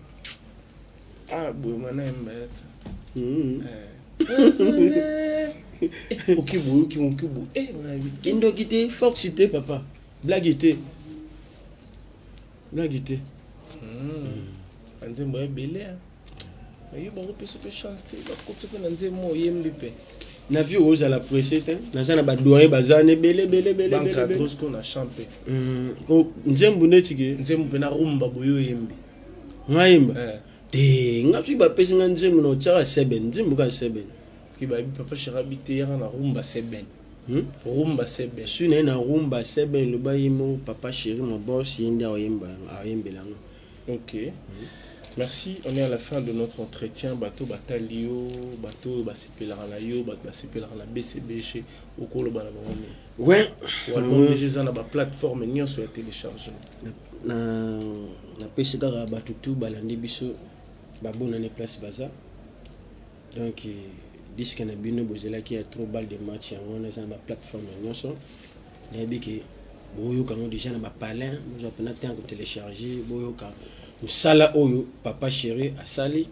Ah, boye mwana yemba yata. Oki boye, oki oki boye. Eh, kindoki te, force te papa. Blague te. Blague te. Nzembo ebele. Yo bakopesa mpe chance te, bakoti mpe na nzembo oyembi mpe. Na vie ozala pressé te, naza na badoyen baza na ebele ebele ebele. Bankadros ko na chant mpe. Nzembo neti ke nzembo mpe na rumba boye oyembi. Nga yemba. Te, nga soki bapesi nga nzembo na otiaka seben, nzembo kaka seben. Ki bayebi papa Sherabi te yaka na rumba seben. Rumba seben. Su na ye na rumba seben loba ye mo papa chéri mon boss ye nde aoyemba aoyembela nga. Ok. Merci, on est à la fin de notre entretien. Bato batalio, bato basepelaka na yo, bato basepelaka na BCBG, okoloba na bango nini? Ouais. Album déjà eza na ba plateforme nyonso ya téléchargement. Na napesi kaka bato tu balandi biso babonane place baza. Donc disque na bino bozelaki ya trop balle de match yango wana eza na ba plateforme nyonso. Nayebi ke boyoka yango déjà na ba palin, bozwa mpena temps ya kotélécharger, boyoka mosala oyo papa chéri asali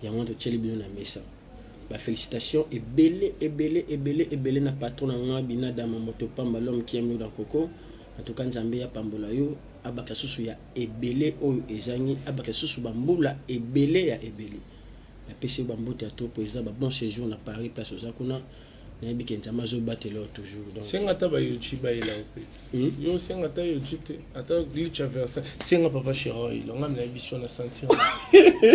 yango totieli bino na mesa. Ba félicitations ebele ebele ebele ebele na patron na nga Binadama Moto Pamba, l'homme qui aime l'eau dans coco. En tout cas Nzambe ya pambola yo, abaka susu ya ebele oyo ezangi, abaka susu ba mbula ebele ya ebele. Napesi yo ba mbote ya trop président, ba bon séjour na Paris place oza kuna. Nayebi ke Nzambe azobatela yo toujours. Donc senga ata ba yochi bayela yo peti. Yo senga ata yochi te, ata glitch versa. Senga papa chéri oyela, nga na biso na sentir.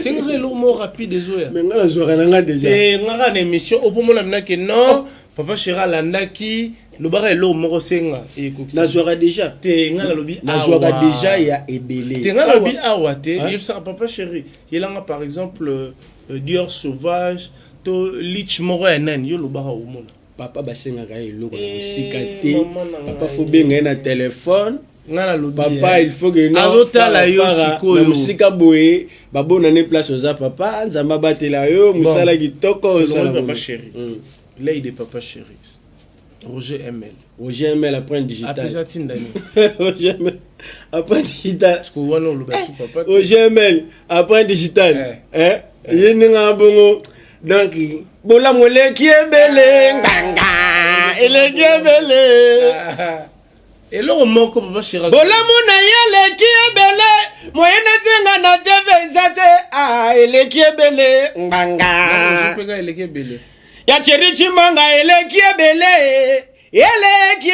Senga eloko moko rapide ezoya. Mais nga nazwaka na nga déjà. Te nga kaka na émission opomona mina ke non, papa chéri alandaki lobaka eloko moko senga ekokisa. Nazwaka déjà. Te nga nalobi nazwaka déjà ya ebele. Te nga nalobi awa te, yebisaka papa chéri, yelanga par exemple Dior sauvage to lich moko ya nani yo lobaka omona. Papa basengaka ye eloko na mosika te. Papa faut benga ye na téléphone. Nga nalobi papa il faut que azotala yo sikoyo na mosika boye babonane place oza papa Nzambe abatela yo mosala kitoko osala papa chéri. L'œil de papa chéri. Roger ML. Roger ML apprend digital. Apesa tinda ni. Roger ML apprend digital. Parce que wana oloba su papa. Roger ML apprend digital. Eh? Ye ndenge bongo. Donc bolamu eleki ebele nganga eleki ebele. Eloko moko papa chéri. Bolamu na ye eleki ebele moye nazenga na TV eza te. Ah eleki ebele nganga. Peka eleki ebele. Ya chéri Chimanga eleki ebele eleki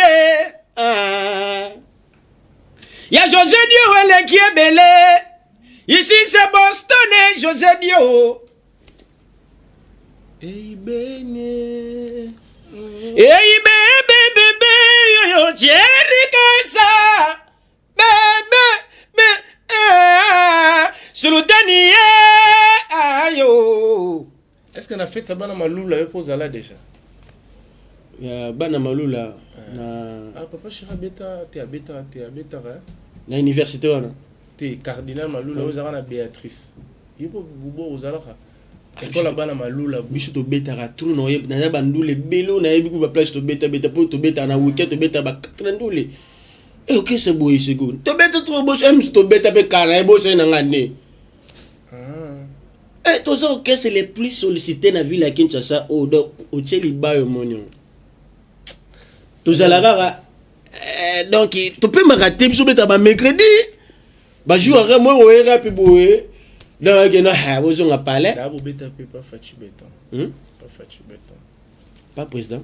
ah. Ya José Dio eleki ebele. Ici c'est Boston et José Dio. Eibene. Ei bébé bébé yo yo chéri Kasa. Bébé bébé Sultani ayo. Est-ce que na fête ça bana malula yo pozala déjà? Ya bana malula na ah papa chéri abeta te abeta te abeta na université wana. Te cardinal malula ozala na Béatrice. Yo po bubo ozalaka. Ekola bana malula. Biso tobetaka trop na oyebi naza bandule ebele oyo nayebi ku baplace tobetabeta mpo tobetaka na weekend, tobetaka ba 4 ndule. E okese boye sikoyo tobeta trop boso mosu tobeta mpe kala nayebi osali na nga nde. Eh, toza orchestre les plus sollicité na ville ya Kinshasa oyo. Donc otie libayo, omoni yango, tozala kaka donc topemaka te. Biso obetaka bamercredi, bajour aka moi oyeka mpe boye, donc akenda bozonga palais. Da bobeta mpe pa Faci Beton? Hmm? Pa Faci Beton. Pas président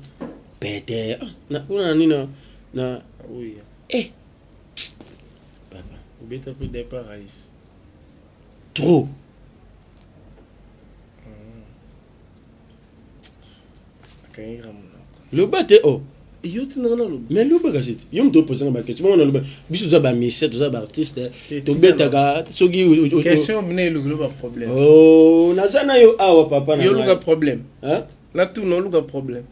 peut-être na kuna nini na Oui. Eh papa. Bobeta mpe départ raïs? Trop. Akangika monoko. Loba te o. Yo tinanga naloba. Mais loba kasi te, yo moto oposanga baquestion bongo naloba. Biso toza bamusicien, toza baartiste, tobetaka soki Question bina elukilo baproblème. Oh, naza na yo awa, papa na Yo ngai. luka problème. Hein? Natuna, oluka problème.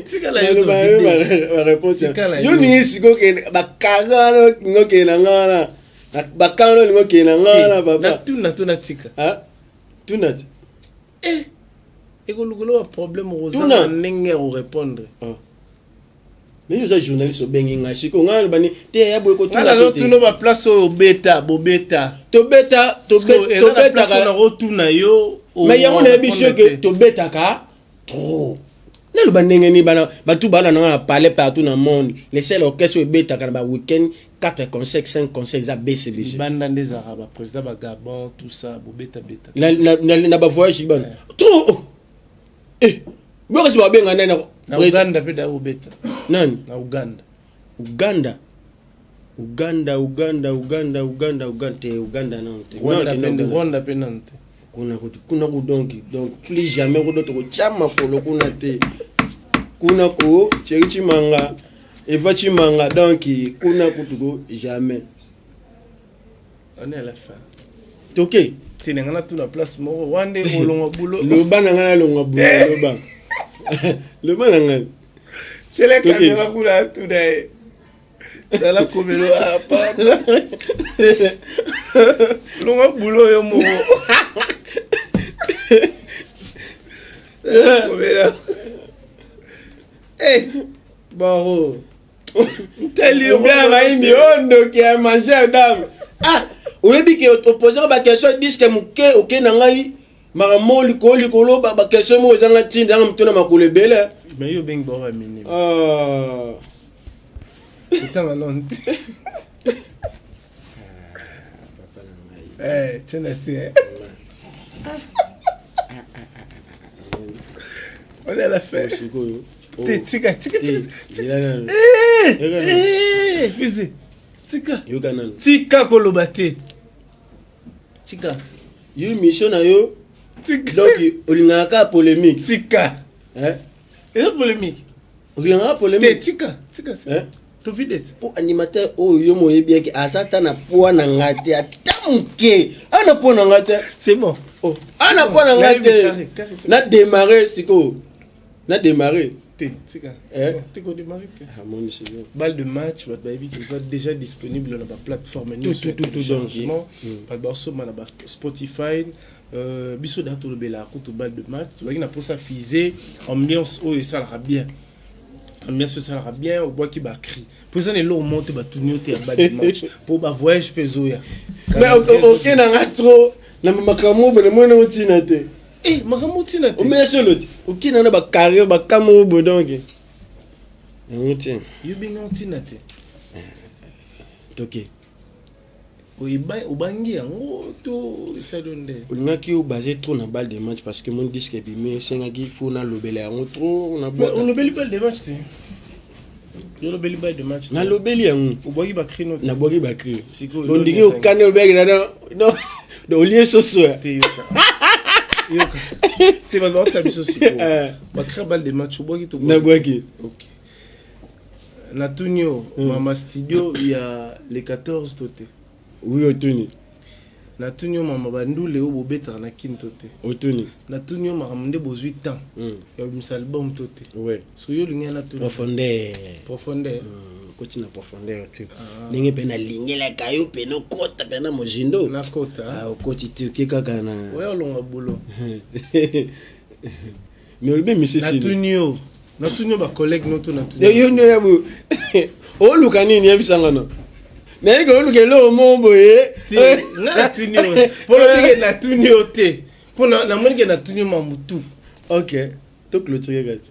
Tikala yo to vide. Baréponse. Tikala yo yo. ningi sikoyo okende bakanga wana, olingi okende na nga wana, bakanga wana, olingi okende na nga wana, papa. Natuna to natika? Ah, tuna ti. Ekolukela baproblème. Tuna. Okozanga ndenge ya korépondre. Oh. Mais yo oza journaliste, obengi ngai sikoyo, ngai naloba ni te ya boye Nga kotuna nazotuna baplace oyo obeta, bobeta. Tobeta. Eza na place oyo Tobetaka. nakotuna yo. Mais yango nayebi orépondre soki te. tobetaka trop, naloba ndenge nini? Bana bato bana nanga na palais partout na monde, le seul orchestre oyo ebetaka na baweekend 4 concert, 5 concert eza BCBG. Libanda nde ezalaka baprésident bagabon, tout ça, bobetabeta. Na bavoyage bana trop, oh. Eh, bokasi babenga nani? Na Uganda mpe da bobeta? Nani? Na Uganda. Uganda, Uganda, Uganda, Uganda, Uganda, Uganda te, Uganda nano te. Rwanda Nano te. mpe Uganda. Rwanda mpe nano te. Kuna kutu kuna ku donc plus jamais kudo tokotya makolo kuna te. Kuna ko Cheri Chimanga, Eva Chimanga, donc kuna kutu ko jamais. On est à la fin. Toke. Te, na nga natuna place moko wana nde olongwa bulo. Loba na ngai, nalongwa bulo, loba, loba na ngai. Tiela Toke. caméra kuna, atuna ye. Tala komelo apa longwa bulo yo moko. Tala komelo. Eh, baro ntali yo. Obiala mayimbi oyo, ndoki ya ma chère dame. Ah, oyebi ke opposaka baquestion disque moke, oke na ngai makambo likolo likolo, baquestion moko ezanga ntina, ezanga moto na makolo ebele. Mais yo obengi bango baminime. Ah. Otanga nano te. Eh, tie na se. On est à la fin. Sikoyo Te, tika, tika, tika. Zela nano. Eh, Yoka nano. eh, fisi tika. Yoka nano. Tika koloba te, tika. Yo mission na yo. Tika. Donc olingaka kaka polémique. Tika. Hein? Eza polémique. Olingaka Te. polémique. Tika, tika. Hein? Tovide te. Mpo animateur oyo yo moyebi yake aza ata na poa na nga te, ata moke aa na poa na nga te. C'est bon. Oh, aa na poa na nga Nayebi, te. carré, carré, c'est Na démarré sikoyo, na démarré. Te, tika. Eh? Te, kodémarre te. Amoni sikoyo. Balle de match, bato bayebi ke eza déjà disponible na baplateforme Tout, tout, tout, tout, donc, téléchargement. Bato basomba na ba Spotify. Biso da tolobelaka kutu balle de match, tozalaki na mposa fise ambiance oyo esalaka bien, ambiance oyo esalaka bien. Obwaki bacri mpo eza na eloko moko te, batuni yo te ya balle de match mpo bavoyage mpe ezoya. Mais oke na nga trop na makambo boye, namoni otina te. Eh, makambo otina te. Omeya solo te, oke na na bacarrière bakambo boye, donc yango te. Yo benga otina te. Toke. Obangi yango to esali yo nde? Olingaki obase trop na balle de match parce que mon disque ebimi, esengaki fo nalobela yango trop na Mais bwaka. olobeli balle de match te, yo olobeli balle de match te. Nalobeli yango. Obwaki bacri no te. Nabwaki bacri. Sikoyo, ondiki loni. okani obeki nano olie soso ya Te, yoka, yoka te, bato baota biso sikoyo. Eh. Bacri balle de match obwaki to? Nabwaki. Ok, natuni yo mama studio ya le 14 to te? Oui, otuni. Natuni yo mama bandule oyo bobetaka na Kini to te? Otuni. Natuni yo makambo nde bozwi temps ya kobimisa album to te? Ouais. Soki yo olingi natuni. Profondeur. Profondeur. Okoti na profondeur te. Ndenge mpe nalingelaka yo mpe okota mpe na mozindo. Nakota. Ah, okoti te, oke kaka na. Oya olonga boulot. Mais olobi monsieur Sini. Natuni yo. Natuni yo ba collègue no to natuni. Yo nde ya bo. Oluka nini yebisanga no. Nayebi oluka eloko moko boye. Te, nga natuni yo. Mpo nabike natuni yo te. Mpo namoni ke natuni yo mamutu. Ok, to clôturer kati.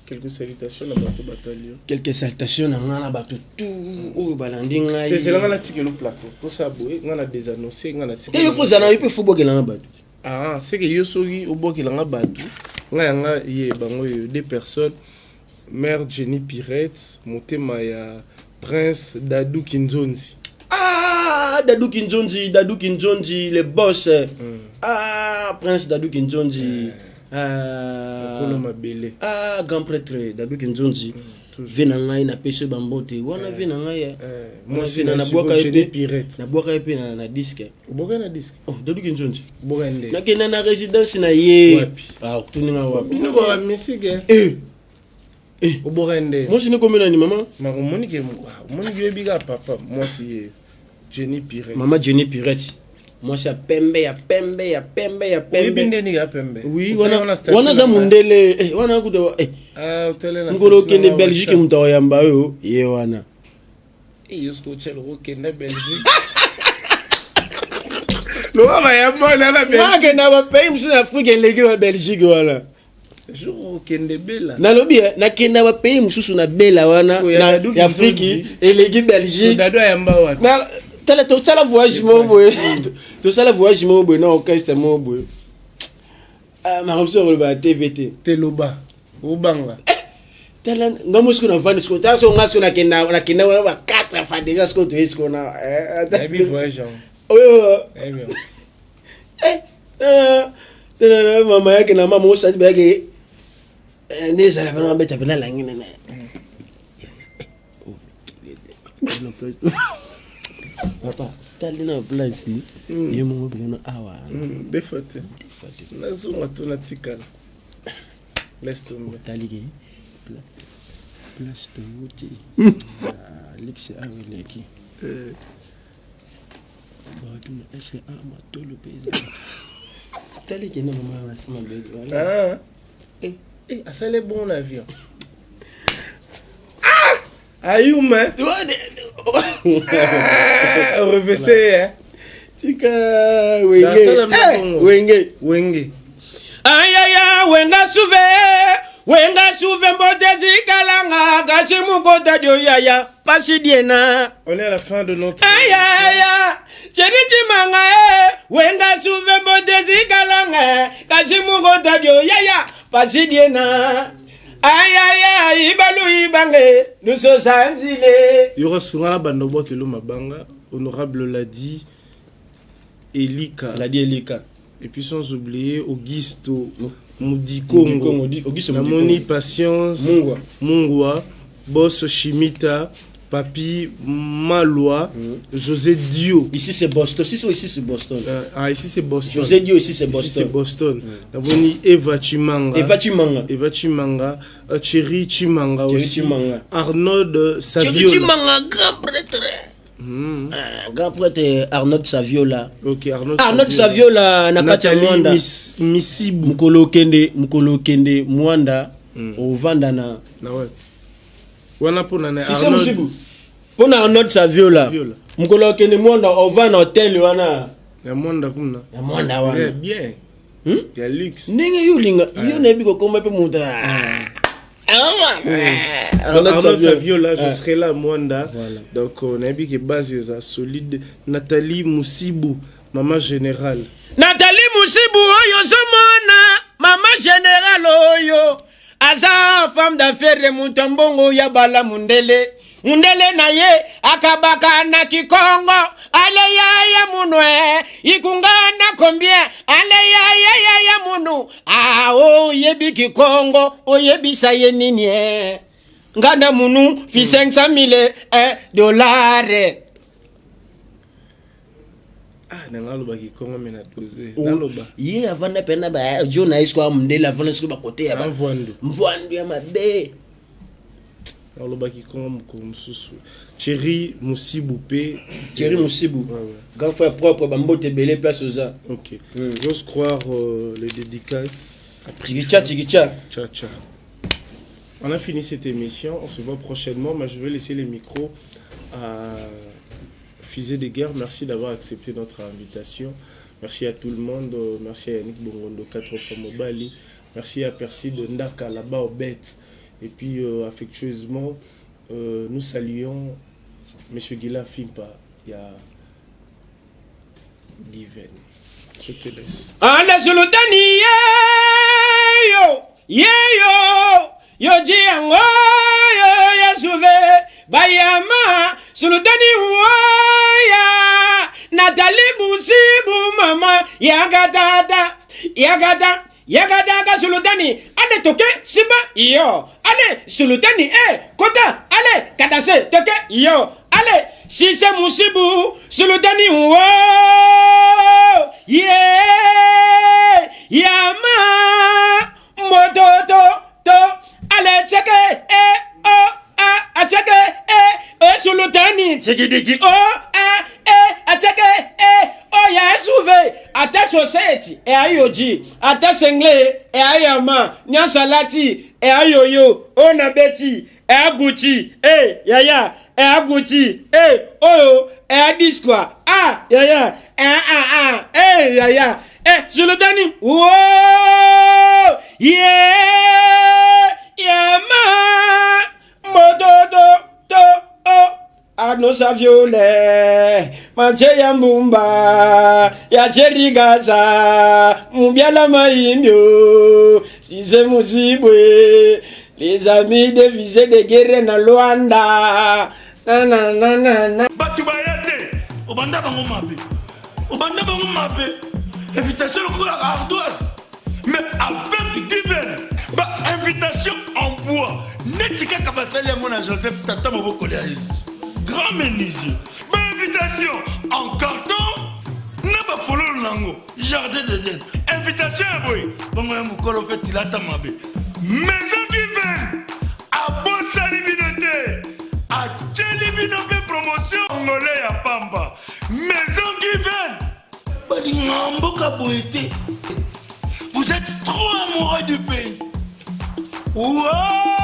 Quelques salutations na bato batali yo. Quelques salutations na nga na bato tout oyo balandi ngai. Te zela nga natikelo plateau. Posa boye nga na désannoncer nga na Te yo fo zala yo pe fo bokela na bato. Ah, c'est que yo soki obwakela nga bato nga yanga ye bango yo deux personnes mère Jenny Pirette motema ya Prince Dadou Kinzonzi. Ah, Dadou Kinzonzi, Dadou Kinzonzi, le boss. Ah, Prince Dadou Kinzonzi. Ah, Mokolo mabele. Ah, grand prêtre Dadou Kinzonzi. Ve na ngai napesi yo bambote wana ve na ngai mwasi na nabwaka ye pe nabwaka ye pe na disque. Obwaka na disque? Oh, Dadou Kinzonzi. Obwaka nde. Nakenda na résidence na ye. Wapi? Ah, tuninga wapi? Bino ba musique. Eh. Eh. Obwaka nde. Mwasi ni komena ni mama? Ma omoni ke omoni ke yebi ka papa mwasi ye Jenny Pirette. Mama Jenny Pirette. Mwasi ya pembe ya pembe ya pembe ya pembe. Oyebi nde nini ya pembe? Oui, wana wana za mundele. Eh, wana kuta eh. Ah, utele na. Ngolo kende Belgique mutu oyamba yo ye wana. Eh, yo siko tshelo okende Belgique. Loba bayamba na la Belgique. Nakenda ba pays mosusu na Afrique eleki ba Belgique wana. Jour okende Bela. Nalobi eh, nakenda ba pays mosusu na Bela wana na ya Afrique eleki Belgique. Dado ayamba wapi? Na tala tosala voyage moko boye. Tosala voyage moko boye na orchestre moko boye. Ah, makambo mosusu akoloba ya TV te. Te loba. Obanga. Tala nga mo sikoyo navandi sikoyo tala sikoyo nga sikoyo nakenda nakenda wana ba 4 fois déjà sikoyo toye sikoyo na Nayebi voyage yango. Oyo. Nayebi yango. Eh, tala mama yake na mama osali bayake nde ezala pena mabeta pena langi nene. Papa, tali na place ye moko pena awa. Defa te. Nazonga to natikala. Laisse tomber. Otali ke place towuti. Lix awa eleki. Batuna est-ce que ah matolo pe eza. Tali ke na mama na sima bebe. Ah. Eh, eh, asale bon avion. Ah! Ayuma. Ah, revese hein. Tika wenge. Eh, wenge. Wenge. Ayaya wenga suve. Wenga suve mbote zikalanga kasi mukota dio yaya pasi diena. On est à la fin de notre Ayaya cheri chimanga eh wenga suve mbote zikalanga kasi mukota dio yaya pasi diena. Ayaya ibalu ibange luso sanzile. Yora sungana bando bwakelo mabanga honorable Ladi Elika. Ladi Elika. Et puis sans oublier Augusto Mudikongo. Augusto Namoni Patience Mungwa. Mungwa, Boss Shimita, Papi Malwa, José Dio. Ici c'est Boston. Ici, ici c'est Boston. Ah, ici c'est Boston. José Dio, ici c'est Ici Boston. c'est Boston. Namoni Eva Chimanga. Eva Chimanga. Eva Chimanga, Thierry Chimanga Thierry aussi. Chimanga. Arnaud Thierry Saviola. Chimanga, grand prêtre. Ah, grand prêtre Arnaud Saviola. Ok, Arnaud, Arnaud Saviola na kati ya Nathalie Mwanda. Misibu. Mokolo okende, mokolo okende Mwanda, ovanda na Na ouais. Wana pona na Sise Musibu. Pona Arnaud Saviola. Saviola. Mokolo okende Mwanda, ovanda na hotel wana. Ya Mwanda kuna. Ya Mwanda wana. Yeah, bien. Ya luxe. Ndenge yo linga, yo nayebi kokoma pe moto. Arnaud Arnaud Saviola, je Ah. serai là à Mwanda. Voilà. Donc on a vu que base est solide. Nathalie Moussibou, maman générale. Nathalie Moussibou oyo zomona, maman générale oyo. Aza femme d'affaires moto mbongo ya bala mundele. Mundele na ye akabaka na kikongo ale ya ya munwe ikungana combien ale ya ya ya ya munu ah oyebi kikongo oyebisa ye nini eh? Nganda munu fi 500 000 dollars. Ah nanga loba kikongo me na dose. Naloba. Ye avanda pena ba jo na isko mundele avanda siko ba kote ya ba Mvwandu. Mvwandu ya mabe. Alobaki kongo mokolo mosusu. Thierry Musibu pe. Thierry Musibu. Ouais. Grand frère propre, bambote ebele place oza. Ok. J'ose croire les dédicaces. Chikicha, chikicha. Tcha tcha. On a fini cette émission, on se voit prochainement, mais je vais laisser les micros à Fusée de guerre. Merci d'avoir accepté notre invitation. Merci à tout le monde. Merci à Yannick Bongondo, 4 fois Mobali. Merci à Percy de Ndaka, là-bas au Bête. Et puis, affectueusement, nous saluons M. Guilain Fimpa. Il y a Given. Je te laisse. Anda sulutani yeyo yeyo yoji yango yo yasuve bayama sulutani woya Nathalie Busibu mama yakatata yakata yakataka sulutani ale toke simba yo ale sulutani e kota ale kadase toke yo ale sise musibu sulutani wo ye yama mototo to ale tseke e o a atseke e e sulutani tsikidiki o a e atseke e o ya esuve ata soseti e ayoji ata sengle e ayama nyasalati e ayoyo o na beti e aguchi e yaya e aguchi e oyo e adiskwa a yaya e a a e yaya e sulutani wo ye yama mototo to o Anosa viole mache ya mbumba ya cherigaza mubiala maimbio sise musibwe les amis de visée de guerre na Luanda na na na na na. Bato baya te, obanda bango mabe, obanda bango mabe, invitation lokola ardoise, mais avec Given ba invitation en bois neti kaka basali yango na Joseph tata mobokoli ya Yesu grand menuisier, ba invitation en carton na bafololo nango jardin d'Eden, invitation ya boye bongo ya mokolo mpe tilata mabe. Maison Given abosani bino te, atieli bino mpe promotion ngole ya pamba. Maison Given balinga mboka boye te, vous êtes trop amoureux du pays. Wow!